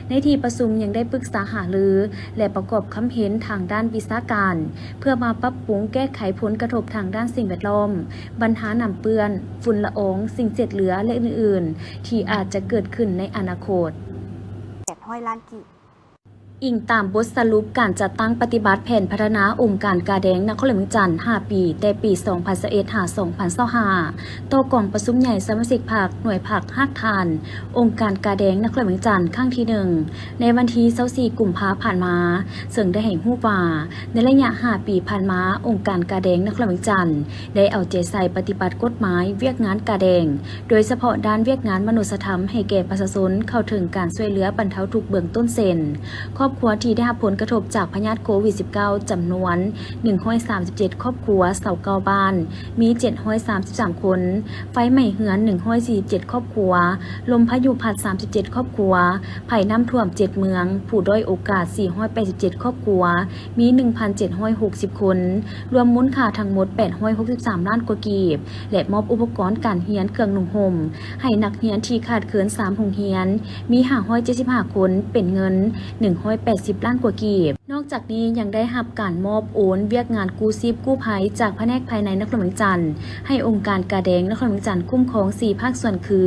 ໃນທີ່ປະຊຸມຍັງໄດ້ປຶກສາຫາລື ແລະ ປະກອບຄຳເຫັນທາງດ້ານວິຊາການ ເພື່ອມາປັບປຸງແກ້ໄຂຜົນກະທົບທາງດ້ານສິ່ງແວດລ້ອມ, ບັນຫານ້ຳເປື້ອນ, ຝຸ່ນລະອອງ, ສິ່ງເສດເຫຼືອ ແລະ ອື່ນໆ ທີ່ອາດຈະເກີດຂຶ້ນໃນອະນາຄົດ. ແປດຮ້ອຍລ້ານກີບ. ອີງຕາມບົດສະຫຼຸບການຈັດຕັ້ງປະຕິບັດແຜນພັດທະນາອົງການກາແດງນະຄອນຫຼວງວຽງຈັນຫ້າປີ ແຕ່ປີສອງພັນຊາວເອັດຫາສອງພັນຊາວຫ້າ ຕໍ່ກອງປະຊຸມໃຫຍ່ສະມາຊິກພັກ, ໜ່ວຍພັກ, ຮາກຖານ ອົງການກາແດງນະຄອນຫຼວງວຽງຈັນຄັ້ງທີໜຶ່ງ ໃນວັນທີຊາວສີ່ ກຸມພາ ຜ່ານມາ, ເຊິ່ງໄດ້ໃຫ້ຮູ້ວ່າ ໃນໄລຍະຫ້າປີຜ່ານມາ, ອົງການກາແດງນະຄອນຫຼວງວຽງຈັນ ໄດ້ເອົາໃຈໃສ່ປະຕິບັດກົດໝາຍວຽກງານກາແດງ, ໂດຍສະເພາະດ້ານວຽກງານມະນຸດສະທຳໃຫ້ແກ່ປະຊາຊົນເຂົ້າເຖິງການຊ່ວຍເຫຼືອບັນເທົາທຸກເບື້ອງຕົ້ນ ເຊັ່ນ ຄອບຄົວທີ່ໄດ້ຮັບຜົນກະທົບຈາກພະຍາດໂຄວິດສິບເກົ້າ ຈຳນວນໜຶ່ງຮ້ອຍສາມສິບເຈັດຄອບຄົວ ຊາວເກົ້າບ້ານ ມີເຈັດຮ້ອຍສາມສິບສາມຄົນ, ໄຟໄໝ້ເຮືອນໜຶ່ງຮ້ອຍສີ່ສິບເຈັດຄອບຄົວ, ລົມພາຍຸພັດສາມສິບເຈັດຄອບຄົວ, ໄພນ້ຳຖ້ວມເຈັດເມືອງ, ຜູ້ດ້ອຍໂອກາດສີ່ຮ້ອຍແປດສິບເຈັດຄອບຄົວ ມີໜຶ່ງພັນເຈັດຮ້ອຍຫົກສິບຄົນ, ລວມມູນຄ່າທັງໝົດແປດຮ້ອຍຫົກສິບສາມລ້ານກວ່າກີບ ແລະ ມອບອຸປະກອນການຮຽນເຄື່ອງນຸ່ງຫົ່ມໃຫ້ນັກຮຽນທີ່ຂາດເຂີນສາມໂຮງຮຽນ ມີຫ້າຮ້ອຍເຈັດສິບຫ້າຄົນ ເປັນເງິນໜຶ່ງຮ້ອຍແປດສິບລ້ານກວ່າກີບ. ນອກຈາກນີ້ຍັງໄດ້ຮັບການມອບໂອນວຽກງານກູ້ຊີບກູ້ໄພຈາກພະແນກພາຍໃນນະຄອນຫຼວງວຽງຈັນ ໃຫ້ອົງການກາແດງນະຄອນຫຼວງວຽງຈັນຄຸ້ມຄອງສີ່ພາກສ່ວນຄື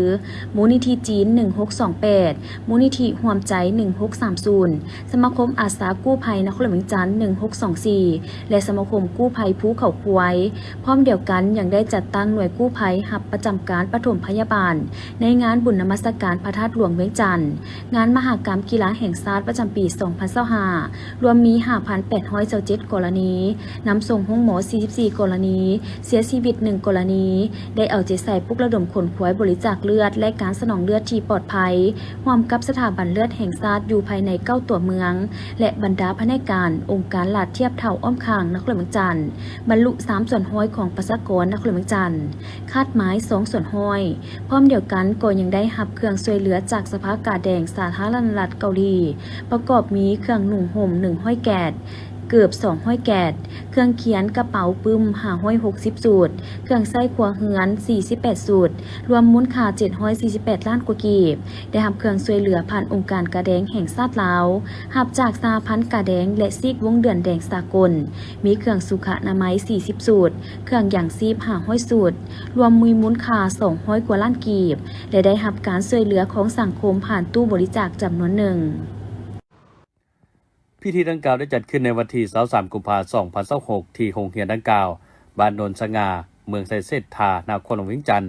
ມູນນິທິຈີນໜຶ່ງຫົກສອງແປດ, ມູນນິທິຮ່ວມໃຈໜຶ່ງຫົກສາມສູນ, ສະມາຄົມອາສາກູ້ໄພນະຄອນຫຼວງວຽງຈັນໜຶ່ງຫົກສອງສີ່ ແລະ ສະມາຄົມກູ້ໄພພູເຂົາຄວາຍ. ພ້ອມດຽວກັນຍັງໄດ້ຈັດຕັ້ງໜ່ວຍກູ້ໄພຮັບປະຈຳການປະຖົມພະຍາບານ ໃນງານບຸນນະມັດສະການພະທາດຫຼວງວຽງຈັນ, ງານມະຫະກຳກິລາແຫ່ງຊາດປະຈຳປີສອງພັນຊາວຫ້າ ລວມມີຫ້າພັນແປດຮ້ອຍຊາວເຈັດກໍລະນີ, ນຳສົ່ງໂຮງໝໍສີ່ສິບສີ່ກໍລະນີ, ເສຍຊີວິດໜຶ່ງກໍລະນີ, ໄດ້ເອົາໃຈໃສ່ປຸກລະດົມຂົນຂວາຍບໍລິຈາກເລືອດ ແລະ ການສະໜອງເລືອດທີ່ປອດໄພ ຮ່ວມກັບສະຖາບັນເລືອດແຫ່ງຊາດຢູ່ພາຍໃນເກົ້າຕົວເມືອງ ແລະ ບັນດາພະແນກການ ອົງການລັດທຽບເທົ່າອ້ອມຂ້າງນະຄອນຫຼວງວຽງຈັນ ບັນລຸສາມສ່ວນຮ້ອຍຂອງປະຊາກອນນະຄອນຫຼວງວຽງຈັນ, ຄາດໝາຍສອງສ່ວນຮ້ອຍ. ພ້ອມດຽວກັນກໍຍັງໄດ້ຮັບເຄື່ອງຊ່ວຍເຫຼືອຈາກສະພາກາແດງສາທາລະນະລັດເກົາຫຼີ, ປະກອບມີເຄື່ອງນຸ່ງຫົ່ມໜຶ່ງຮ້ອຍແກັດ, ເກີບສອງຮ້ອຍແກັດ, ເຄື່ອງຂຽນ, ກະເປົາປຶ້ມຫ້າຮ້ອຍຫົກສິບຊຸດ, ເຄື່ອງໃຊ້ຄົວເຮືອນສີ່ສິບແປດຊຸດ, ລວມມູນຄ່າເຈັດຮ້ອຍສີ່ສິບແປດລ້ານກວ່າກີບ. ໄດ້ຮັບເຄື່ອງຊ່ວຍເຫຼືອຜ່ານອົງການກາແດງແຫ່ງຊາດລາວ, ຮັບຈາກສະຫະພັນກາແດງ ແລະ ຊີກວົງເດືອນແດງສາກົນ, ມີເຄື່ອງສຸຂະອະນາໄມສີ່ສິບຊຸດ, ເຄື່ອງຢາງຊີບຫ້າຮ້ອຍຊຸດ, ລວມມີມູນຄ່າສອງຮ້ອຍກວ່າລ້ານກີບ ແລະ ໄດ້ຮັບການຊ່ວຍເຫຼືອຂອງສັງຄົມຜ່ານຕູ້ບໍລິຈາກຈຳນວນໜຶ່ງ. ພິທີດັ່ງກ່າວໄດ້ຈັດຂຶ້ນໃນວັນທີຊາວສາມ ກຸມພາ ສອງພັນຊາວຫົກ ທີ່ໂຮງຮຽນດັ່ງກ່າວ, ບ້ານໂນນສະຫງ່າ, ເມືອງໄຊເສດຖາ, ນະຄອນຫຼວງວຽງຈັນ,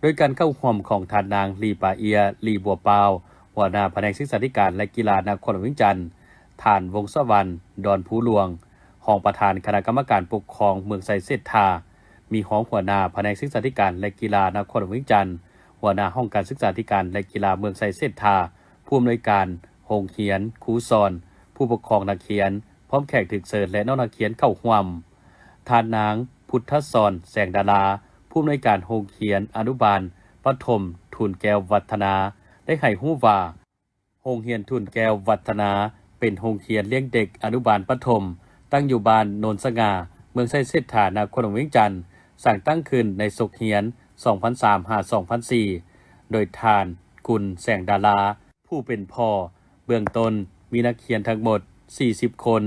ໂດຍການເຂົ້າຮ່ວມຂອງທ່ານນາງ ລີປາເອຍ ລີບົວປາວ, ຫົວໜ້າພະແນກສຶກສາທິການ ແລະ ກິລານະຄອນຫຼວງວຽງຈັນ, ທ່ານ ວົງສະຫວັນ ດອນພູຫຼວງ, ຮອງປະທານຄະນະກຳມະການປົກຄອງເມືອງໄຊເສດຖາ, ມີຮອງຫົວໜ້າພະແນກສຶກສາທິການ ແລະ ກິລານະຄອນຫຼວງວຽງຈັນ, ຫົວໜ້າຫ້ອງການສຶກສາທິການ ແລະ ກິລາເມືອງໄຊເສດຖາ, ຜູ້ອຳນວຍການໂຮງຮຽນ, ຄູສອນ, ຜູ້ປົກຄອງນັກຮຽນ, ພ້ອມແຂກຖືກເຊີນ ແລະ ນ້ອງນັກຮຽນເຂົ້າຮ່ວມ. ທ່ານນາງ ພຸດທະສອນ ແສງດາລາ, ຜູ້ອຳນວຍການໂຮງຮຽນອະນຸບານປະຖົມທູນແກ້ວວັດທະນາ ໄດ້ໃຫ້ຮູ້ວ່າ, ໂຮງຮຽນທູນແກ້ວວັດທະນາ ເປັນໂຮງຮຽນລ້ຽງເດັກອະນຸບານປະຖົມ ຕັ້ງຢູ່ບ້ານໂນນສະຫງ່າ, ເມືອງໄຊເສດຖາ, ນະຄອນຫຼວງວຽງຈັນ, ສ້າງຕັ້ງຂຶ້ນໃນສົກຮຽນສອງພັນສາມຫາສອງພັນສີ່ ໂດຍທ່ານ ກຸນ ແສງດາລາ, ຜູ້ເປັນພໍ່. ເບື້ອງຕົ້ນມີນັກຮຽນທັງໝົດສີ່ສິບຄົນ,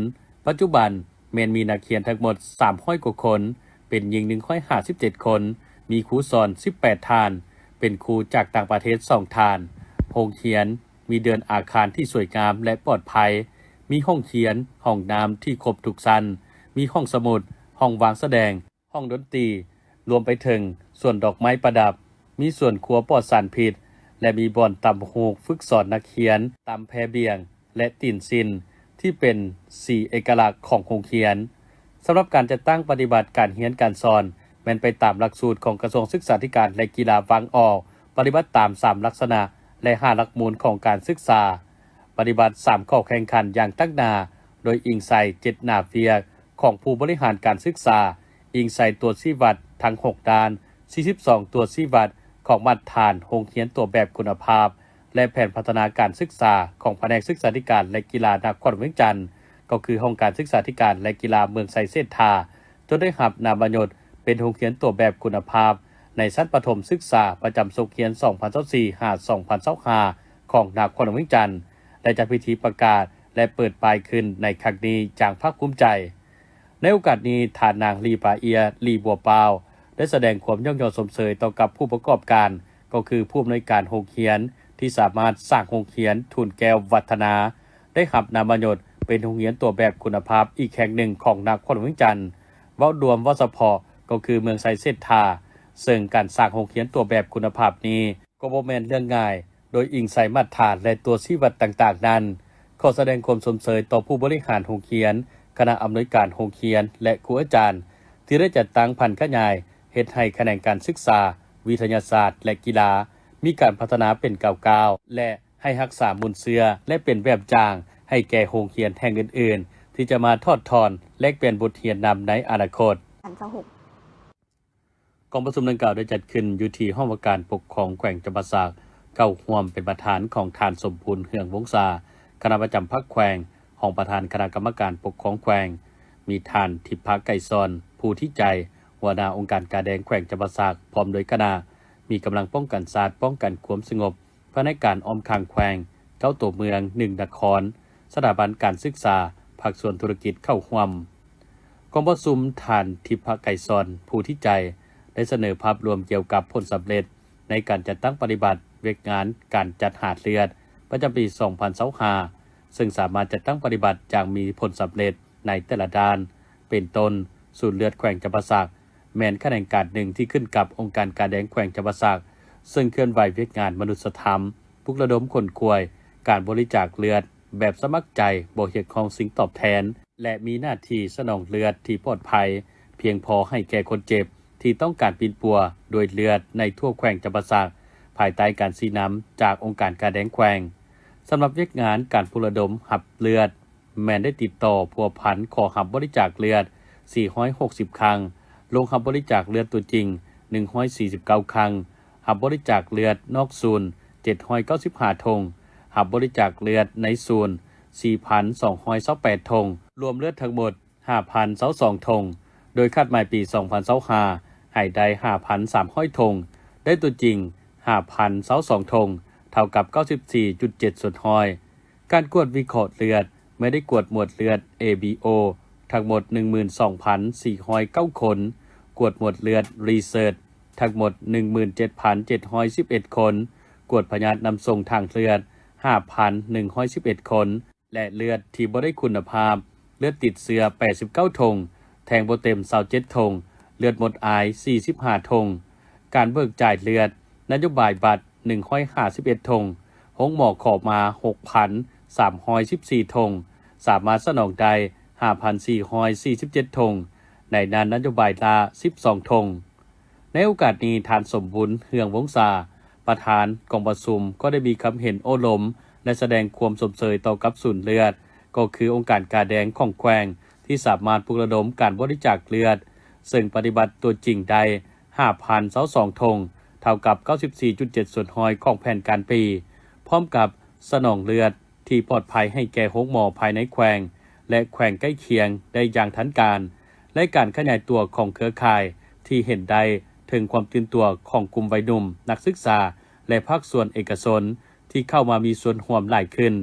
ປັດຈຸບັນແມ່ນມີນັກຮຽນທັງໝົດສາມຮ້ອຍກວ່າຄົນ, ເປັນຍິງໜຶ່ງຮ້ອຍຫ້າສິບເຈັດຄົນ, ມີຄູສອນສິບແປດທ່ານ, ເປັນຄູຈາກຕ່າງປະເທດສອງທ່ານ. ໂຮງຮຽນມີເດີ່ນອາຄານທີ່ສວຍງາມ ແລະ ປອດໄພ, ມີຫ້ອງຮຽນ, ຫ້ອງນ້ຳທີ່ຄົບທຸກຊັ້ນ, ມີຫ້ອງສະໝຸດ, ຫ້ອງວາງສະແດງ, ຫ້ອງດົນຕີ, ລວມໄປເຖິງສວນດອກໄມ້ປະດັບ, ມີສວນຄົວປອດສານພິດ ແລະ ມີບ່ອນຕຳຫູກຝຶກສອນນັກຮຽນ, ຕຳແພບຽງ ແລະ ຕີນຊິນ ທີ່ເປັນສີເອກະລັກຂອງໂຮງຮຽນ. ສຳລັບການຈັດຕັ້ງປະຕິບັດການຮຽນການສອນ ແມ່ນໄປຕາມຫຼັກສູດຂອງກະຊວງສຶກສາທິການ ແລະ ກິລາວາງອອກ, ປະຕິບັດຕາມສາມລັກສະນະ ແລະ ຫ້າຫຼັກມູນຂອງການສຶກສາ, ປະຕິບັດສາມຂໍ້ແຂ່ງຂັນຢ່າງຕັ້ງໜ້າ, ໂດຍອີງໃສ່ເຈດຕະນາວຽກຂອງຜູ້ບໍລິຫານການສຶກສາ, ອີງໃສ່ຕົວຊີ້ວັດທັງຫົກດ້ານ, ສີ່ສິບສອງຕົວຊີ້ວັດຂອງມາດຕະຖານໂຮງຮຽນຕົວແບບຄຸນນະພາບ ແລະ ແຜນພັດທະນາການສຶກສາຂອງພະແນກສຶກສາທິການ ແລະ ກິລານະຄອນຫຼວງວຽງຈັນ, ກໍຄືຫ້ອງການສຶກສາທິການ ແລະ ກິລາເມືອງໄຊເສດຖາ, ຈົນໄດ້ຮັບນາມມະຍົດເປັນໂຮງຮຽນຕົວແບບຄຸນນະພາບໃນຊັ້ນປະຖົມສຶກສາປະຈຳສົກຮຽນສອງພັນຊາວສີ່ຫາສອງພັນຊາວຫ້າ ຂອງນະຄອນຫຼວງວຽງຈັນ ໄດ້ຈັດພິທີປະກາດ ແລະ ເປີດປ້າຍຂຶ້ນໃນຄັ້ງນີ້ຢ່າງພາກພູມໃຈ. ໃນໂອກາດນີ້, ທ່ານນາງ ລີປາເອຍ ລີບົວປາວ ໄດ້ສະແດງຄວາມຍ້ອງຍໍຊົມເຊີຍຕໍ່ກັບຜູ້ປະກອບການ, ກໍຄືຜູ້ອຳນວຍການໂຮງຮຽນ ທີ່ສາມາດສ້າງໂຮງຮຽນທູນແກ້ວວັດທະນາ ໄດ້ຮັບນາມມະຍົດເປັນໂຮງຮຽນຕົວແບບຄຸນນະພາບອີກແຫ່ງໜຶ່ງຂອງນະຄອນຫຼວງວຽງຈັນ, ເວົ້າລວມເວົ້າສະເພາະກໍຄືເມືອງໄຊເສດຖາ, ເຊິ່ງການສ້າງໂຮງຮຽນຕົວແບບຄຸນນະພາບນີ້ ກໍບໍ່ແມ່ນເລື່ອງງ່າຍ, ໂດຍອີງໃສ່ມາດຖານ ແລະ ຕົວຊີ້ວັດຕ່າງໆນັ້ນ. ຂໍສະແດງຄວາມຊົມເຊີຍຕໍ່ຜູ້ບໍລິຫານໂຮງຮຽນ, ຄະນະອຳນວຍການໂຮງຮຽນ ແລະ ຄູອາຈານ ທີ່ໄດ້ຈັດຕັ້ງຜັນຂະຫຍາຍ ເຮັດໃຫ້ຂະແໜງການສຶກສາ, ວິທະຍາສາດ ແລະ ກິລາ ມີການພັດທະນາເປັນກ້າວໆ ແລະ ໃຫ້ຮັກສາມູນເຊື້ອ ແລະ ເປັນແບບຢ່າງໃຫ້ແກ່ໂຮງຮຽນແຫ່ງອື່ນໆ ທີ່ຈະມາຖອດຖອນ ແລກປ່ຽນບົດຮຽນນຳໃນອະນາຄົດ. ກອງປະຊຸມດັ່ງກ່າວໄດ້ຈັດຂຶ້ນຢູ່ທີ່ຫ້ອງວ່າການປົກຄອງແຂວງຈຳປາສັກ, ເຂົ້າຮ່ວມເປັນປະທານຂອງທ່ານ ສົມບູນ ເຮືອງວົງສາ, ຄະນະປະຈຳພັກແຂວງ, ຮອງປະທານຄະນະກຳມະການປົກຄອງແຂວງ, ມີທ່ານ ທິບພະໄກສອນ ພູທິໄຈ, ຫົວໜ້າອົງການກາແດງແຂວງຈຳປາສັກ ພ້ອມດ້ວຍຄະນະ, ມີກຳລັງປ້ອງກັນຊາດ, ປ້ອງກັນຄວາມສະຫງົບ, ພະແນກການອ້ອມຂ້າງແຂວງ, ເກົ້າຕົວເມືອງ, ໜຶ່ງນະຄອນ, ສະຖາບັນການສຶກສາ, ພາກສ່ວນທຸລະກິດເຂົ້າຮ່ວມ. ກອງປະຊຸມ, ທ່ານ ທິບພະໄກສອນ ພູທິໄຈ ໄດ້ສະເໜີພາບລວມກ່ຽວກັບຜົນສຳເລັດໃນການຈັດຕັ້ງປະຕິບັດວຽກງານການຈັດຫາເລືອດປະຈຳປີສອງພັນຊາວຫ້າ ເຊິ່ງສາມາດຈັດຕັ້ງປະຕິບັດຢ່າງມີຜົນສຳເລັດໃນແຕ່ລະດ້ານ, ເປັນຕົ້ນ, ສູນເລືອດແຂວງຈຳປາສັກ ແມ່ນຂະແໜງການໜຶ່ງທີ່ຂຶ້ນກັບອົງການກາແດງແຂວງຈຳປາສັກ, ເຊິ່ງເຄື່ອນໄຫວວຽກງານມະນຸດສະທຳ, ປຸກລະດົມຂົນຂວາຍການບໍລິຈາກເລືອດແບບສະໝັກໃຈ, ບໍ່ຮຽກຮ້ອງສິ່ງຕອບແທນ ແລະ ມີໜ້າທີ່ສະໜອງເລືອດທີ່ປອດໄພ, ພຽງພໍໃຫ້ແກ່ຄົນເຈັບທີ່ຕ້ອງການປິ່ນປົວດ້ວຍເລືອດໃນທົ່ວແຂວງຈຳປາສັກ, ພາຍໃຕ້ການຊີ້ນຳຈາກອົງການກາແດງແຂວງ. ສຳລັບວຽກງານການປຸກລະດົມຮັບເລືອດ, ແມ່ນໄດ້ຕິດຕໍ່ພົວພັນຂໍຮັບບໍລິຈາກເລືອດສີ່ຮ້ອຍຫົກສິບຄັ້ງ, ລົງຮັບບໍລິຈາກເລືອດຕົວຈິງໜຶ່ງຮ້ອຍສີ່ສິບເກົ້າຄັ້ງ, ຮັບບໍລິຈາກເລືອດນອກສູນເຈັດຮ້ອຍເກົ້າສິບຫ້າຖົງ, ຮັບບໍລິຈາກເລືອດໃນສູນສີ່ພັນສອງຮ້ອຍຊາວແປດຖົງ, ລວມເລືອດທັງໝົດຫ້າພັນຊາວສອງຖົງ, ໂດຍຄາດໝາຍປີສອງພັນຊາວຫ້າໃຫ້ໄດ້ຫ້າພັນສາມຮ້ອຍຖົງ, ໄດ້ຕົວຈິງຫ້າພັນຊາວສອງຖົງ, ເທົ່າກັບເກົ້າສິບສີ່ຈຸດເຈັດສ່ວນຮ້ອຍ. ການກວດວິເຄາະເລືອດ ແມ່ນໄດ້ກວດໝວດເລືອດ A B O ທັງໝົດໜຶ່ງໝື່ນສອງພັນສີ່ຮ້ອຍເກົ້າຄົນ, ກວດໝວດເລືອດ Research ທັງໝົດໜຶ່ງໝື່ນເຈັດພັນເຈັດຮ້ອຍສິບເອັດຄົນ, ກວດພະຍາດນຳສົ່ງທາງເລືອດຫ້າພັນໜຶ່ງຮ້ອຍສິບເອັດຄົນ ແລະ ເລືອດທີ່ບໍ່ໄດ້ຄຸນນະພາບ, ເລືອດຕິດເຊື້ອແປດສິບເກົ້າຖົງ, ແທງບໍ່ເຕັມຊາວເຈັດຖົງ, ເລືອດໝົດອາຍສີ່ສິບຫ້າຖົງ. ການເບີກຈ່າຍເລືອດ ນະໂຍບາຍບັດ ໜຶ່ງຮ້ອຍຫ້າສິບເອັດຖົງ, ໂຮງໝໍຂໍມາ ຫົກພັນສາມຮ້ອຍສິບສີ່ຖົງ, ສາມາດສະໜອງໄດ້ ຫ້າພັນສີ່ຮ້ອຍສີ່ສິບເຈັດຖົງ, ໃນນັ້ນນະໂຍບາຍລ້າ ສິບສອງຖົງ. ໃນໂອກາດນີ້, ທ່ານ ສົມບຸນ ເຮືອງວົງສາ, ປະທານກອງປະຊຸມ ກໍໄດ້ມີຄຳເຫັນໂອ້ລົມ ແລະ ສະແດງຄວາມຊົມເຊີຍຕໍ່ກັບສູນເລືອດ, ກໍຄືອົງການກາແດງຂອງແຂວງ ທີ່ສາມາດປຸກລະດົມການບໍລິຈາກເລືອດ, ເຊິ່ງປະຕິບັດຕົວຈິງໄດ້ ຫ້າພັນຊາວສອງຖົງ, ເທົ່າກັບເກົ້າສິບສີ່ຈຸດເຈັດສ່ວນຮ້ອຍຂອງແຜນການປີ, ພ້ອມກັບສະໜອງເລືອດທີ່ປອດໄພໃຫ້ແກ່ໂຮງໝໍພາຍໃນແຂວງ ແລະ ແຂວງໃກ້ຄຽງໄດ້ຢ່າງທັນການ, ແລະ ການຂະຫຍາຍຕົວຂອງເຄືອຂ່າຍທີ່ເຫັນໄດ້ເຖິງຄວາມຕື່ນຕົວຂອງກຸ່ມໄວໜຸ່ມ, ນັກສຶກສາ ແລະ ພາກສ່ວນເອກະຊົນ ທີ່ເຂົ້າມາມີສ່ວນຮ່ວມຫຼາຍຂຶ້ນ,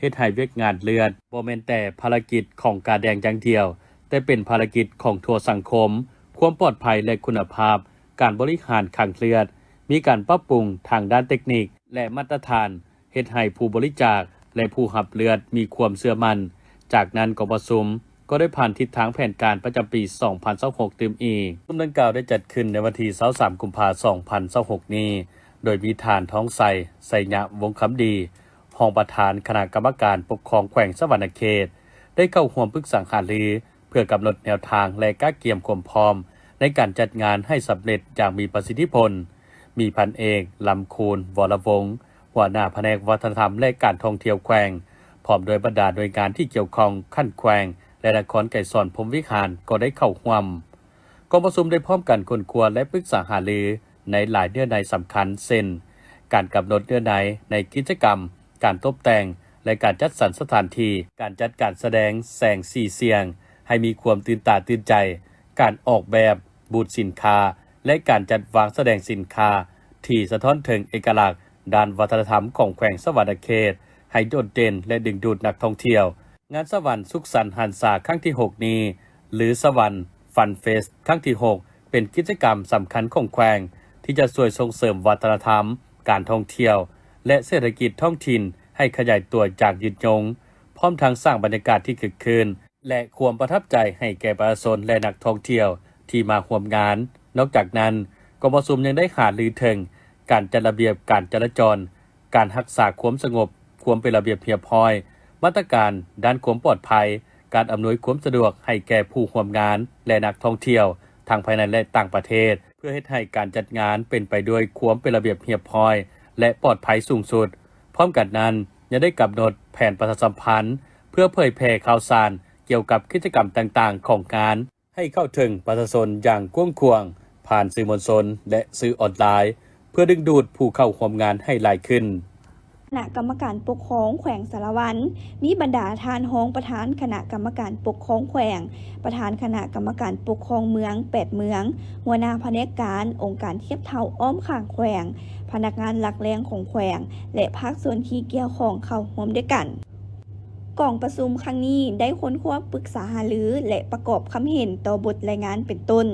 ເຮັດໃຫ້ວຽກງານເລືອດບໍ່ແມ່ນແຕ່ພາລະກິດຂອງກາແດງຢ່າງດຽວ, ແຕ່ເປັນພາລະກິດຂອງທົ່ວສັງຄົມ. ຄວາມປອດໄພ ແລະ ຄຸນນະພາບການບໍລິຫານຄັງເລືອດ ມີການປັບປຸງທາງດ້ານເຕັກນິກ ແລະ ມາດຕະຖານ, ເຮັດໃຫ້ຜູ້ບໍລິຈາກ ແລະ ຜູ້ຮັບເລືອດມີຄວາມເຊື່ອໝັ້ນ. ຈາກນັ້ນ ກອງປະຊຸມ ກໍໄດ້ຜ່ານທິດທາງແຜນການປະຈຳປີສອງພັນຊາວຫົກຕື່ມອີກ. ປະຊຸມດັ່ງກ່າວໄດ້ຈັດຂຶ້ນໃນວັນທີຊາວສາມ ກຸມພາ ສອງພັນຊາວຫົກນີ້, ໂດຍມີທ່ານ ທອງໄຊ ໄຊຍະວົງຄຳດີ, ຮອງປະທານຄະນະກຳມະການປົກຄອງແຂວງສະຫວັນນະເຂດ ໄດ້ເຂົ້າຮ່ວມປຶກສາຫາລື ເພື່ອກຳນົດແນວທາງ ແລະ ກະກຽມຄວາມພ້ອມໃນການຈັດງານໃຫ້ສຳເລັດຢ່າງມີປະສິດທິຜົນ. ມີພັນເອກ ລຳຄູນ ວໍລະວົງ, ຫົວໜ້າພະແນກວັດທະນະທຳ ແລະ ການທ່ອງທ່ຽວແຂວງ, ພ້ອມດ້ວຍບັນດາໜ່ວຍງານທີ່ກ່ຽວຂ້ອງຂັ້ນແຂວງ ແລະ ນະຄອນໄກສອນ ພົມວິຫານ ກໍໄດ້ເຂົ້າຮ່ວມ. ກອງປະຊຸມໄດ້ພ້ອມກັນຄົ້ນຄວ້າ ແລະ ປຶກສາຫາລືໃນຫຼາຍເນື້ອໃນສຳຄັນ ເຊັ່ນ ການກຳນົດເນື້ອໃນໃນກິດຈະກຳ, ການຕົບແຕ່ງ ແລະ ການຈັດສັນສະຖານທີ່, ການຈັດການສະແດງແສງສີສຽງໃຫ້ມີຄວາມຕື່ນຕາຕື່ນໃຈ, ການອອກແບບບູດສິນຄ້າ ແລະ ການຈັດວາງສະແດງສິນຄ້າທີ່ສະທ້ອນເຖິງເອກະລັກ ດ້ານວັດທະນະທຳຂອງແຂວງສະຫວັນນະເຂດໃຫ້ໂດດເດັ່ນ ແລະ ດຶງດູດນັກທ່ອງທ່ຽວ. ງານສະຫວັນສຸກສັນຫັນສາຄັ້ງທີຫົກນີ້ ຫຼື ສະຫວັນຟັນເຟສຄັ້ງທີຫົກ ເປັນກິດຈະກຳສຳຄັນຂອງແຂວງ ທີ່ຈະຊ່ວຍສົ່ງເສີມວັດທະນະທຳ, ການທ່ອງທ່ຽວ ແລະ ເສດຖະກິດທ້ອງຖິ່ນໃຫ້ຂະຫຍາຍຕົວຢ່າງຍືດຍົງ, ພ້ ພ້ອມທັງສ້າງບັນຍາກາດທີ່ຄຶກຄື້ນ ແລະ ຄວາມປະທັບໃຈໃຫ້ແກ່ປະຊາຊົນ ແລະ ນັກທ່ອງທ່ຽວທີ່ມາຮ່ວມງານ. ນອກຈາກນັ້ນ, ກອງປະຊຸມຍັງໄດ້ຫາລືເຖິງການຈັດລະບຽບການຈະລາຈອນ, ການຮັກສາຄວາມສະຫງົບ, ຄວາມເປັນລະບຽບຮຽບຮ້ອຍ, ມາດຕະການດ້ານຄວາມປອດໄພ, ການອຳນວຍຄວາມສະດວກໃຫ້ແກ່ຜູ້ຮ່ວມງານ ແລະ ນັກທ່ອງທ່ຽວ ທັງພາຍໃນ ແລະ ຕ່າງປະເທດ ເພື່ອເຮັດໃຫ້ການຈັດງານເປັນໄປດ້ວຍຄວາມເປັນລະບຽບຮຽບຮ້ອຍ ແລະ ປອດໄພສູງສຸດ. ພ້ອມກັນນັ້ນ, ຍັງໄດ້ກຳນົດແຜນປະຊາສຳພັນ ເພື່ອເຜີຍແຜ່ຂ່າວສານກ່ຽວກັບກິດຈະກຳຕ່າງໆຂອງງານ ໃຫ້ເຂົ້າເຖິງປະຊາຊົນຢ່າງກວ້າງຂວາງ ຜ່ານສື່ມວນຊົນ ແລະ ສື່ອອນລາຍ ເພື່ອດຶງດູດຜູ້ເຂົ້າຮ່ວມງານໃຫ້ຫຼາຍຂຶ້ນ. ຄະນະກຳມະການປົກຄອງແຂວງສາລະວັນ ມີບັນດາທ່ານຮອງປະທານຄະນະກຳມະການປົກຄອງແຂວງ, ປະທານຄະນະກຳມະການປົກຄອງເມືອງແປດເມືອງ, ຫົວໜ້າພະແນກການ, ອົງການທຽບເທົ່າອ້ອມຂ້າງແຂວງ, ພະນັກງານຫຼັກແຫຼ່ງຂອງແຂວງ ແລະ ພາກສ່ວນທີ່ກ່ຽວຂ້ອງເຂົ້າຮ່ວມດ້ວຍກັນ. ກອງປະຊຸມຄັ້ງນີ້ໄດ້ຄົ້ນຄວ້າປຶກສາຫາລື ແລະ ປະກອບຄຳເຫັນຕໍ່ບົດລາຍງານເປັນຕົ້ນ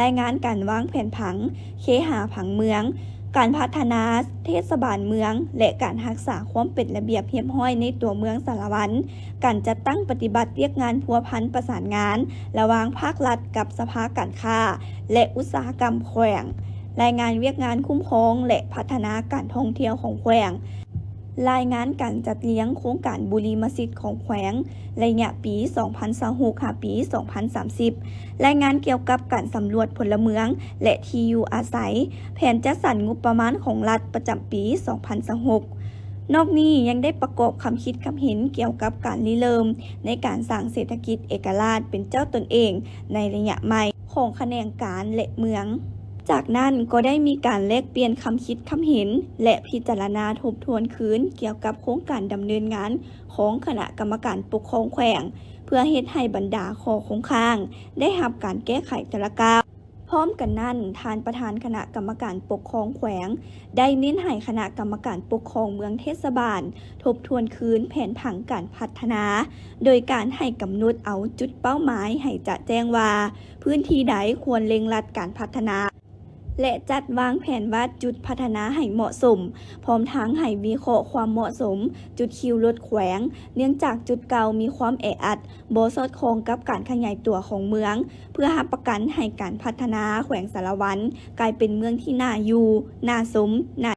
ລາຍງານການວາງແຜນຜັງເຄຫະຜັງເມືອງ, ການພັດທະນາເທດສະບານເມືອງ ແລະ ການຮັກສາຄວາມເປັນລະບຽບຮຽບຮ້ອຍໃນຕົວເມືອງສາລະວັນ, ການຈັດຕັ້ງປະຕິບັດວຽກງານພົວພັນປະສານງານລະຫວ່າງພາກລັດກັບສະພາການຄ້າ ແລະ ອຸດສາຫະກຳແຂວງ, ລາຍງານວຽກງານຄຸ້ມຄອງ ແລະ ພັດທະນາການທ່ອງທ່ຽວຂອງແຂວງ, ລາຍງານການຈັດລຽງໂຄງການບຸລິມະສິດຂອງແຂວງ ໄລຍະປີສອງພັນຊາວຫົກ ຫາປີສອງພັນສາມສິບ, ລາຍງານກ່ຽວກັບການສຳຫຼວດພົນລະເມືອງ ແລະ ທີ່ຢູ່ອາໄສ, ແຜນຈັດສັນງົບປະມານຂອງລັດປະຈຳປີສອງພັນຊາວຫົກ. ນອກນີ້ຍັງໄດ້ປະກອບຄຳຄິດຄຳເຫັນກ່ຽວກັບການລິເລີ່ມໃນການສ້າງເສດຖະກິດເອກະລາດເປັນເຈົ້າຕົນເອງໃນໄລຍະໃໝ່ຂອງຂະແໜງການ ແລະ ເມືອງ. ຈາກນັ້ນກໍໄດ້ມີການແລກປ່ຽນຄຳຄິດຄຳເຫັນ ແລະ ພິຈາລະນາທົບທວນຄືນກ່ຽວກັບໂຄງການດຳເນີນງານຂອງຄະນະກຳມະການປົກຄອງແຂວງ ເພື່ອເຮັດໃຫ້ບັນດາຂໍ້ຄົງຄ້າງໄດ້ຮັບການແກ້ໄຂແຕ່ລະກ້າວ. ພ້ອມກັນນັ້ນ, ທ່ານປະທານຄະນະກຳມະການປົກຄອງແຂວງ ໄດ້ເນັ້ນໃຫ້ຄະນະກຳມະການປົກຄອງເມືອງເທດສະບານທົບທວນຄືນແຜນຜັງການພັດທະນາ, ໂດຍການໃຫ້ກຳນົດເອົາຈຸດເປົ້າໝາຍໃຫ້ຈະແຈ້ງວ່າ ພື້ນທີ່ໃດຄວນເລັ່ງລັດການພັດທະນາ ແລະ ຈັດວາງແຜນວາດຈຸດພັດທະນາໃຫ້ເໝາະສົມ, ພ້ອມທັງໃຫ້ວິເຄາະຄວາມເໝາະສົມຈຸດຄິວລົດແຂວງ, ເນື່ອງຈາກຈຸດເກົ່າມີຄວາມແອອັດ, ບໍ່ສອດຄ່ອງກັບການຂະຫຍາຍຕົວຂອງເມືອງ, ເພື່ອຮັບປະກັນໃຫ້ການພັດທະນາແຂວງສາລະວັນກາຍເປັນເມືອງທີ່ໜ້າຢູ່, ໜ້າຊົມ, ໜ້າ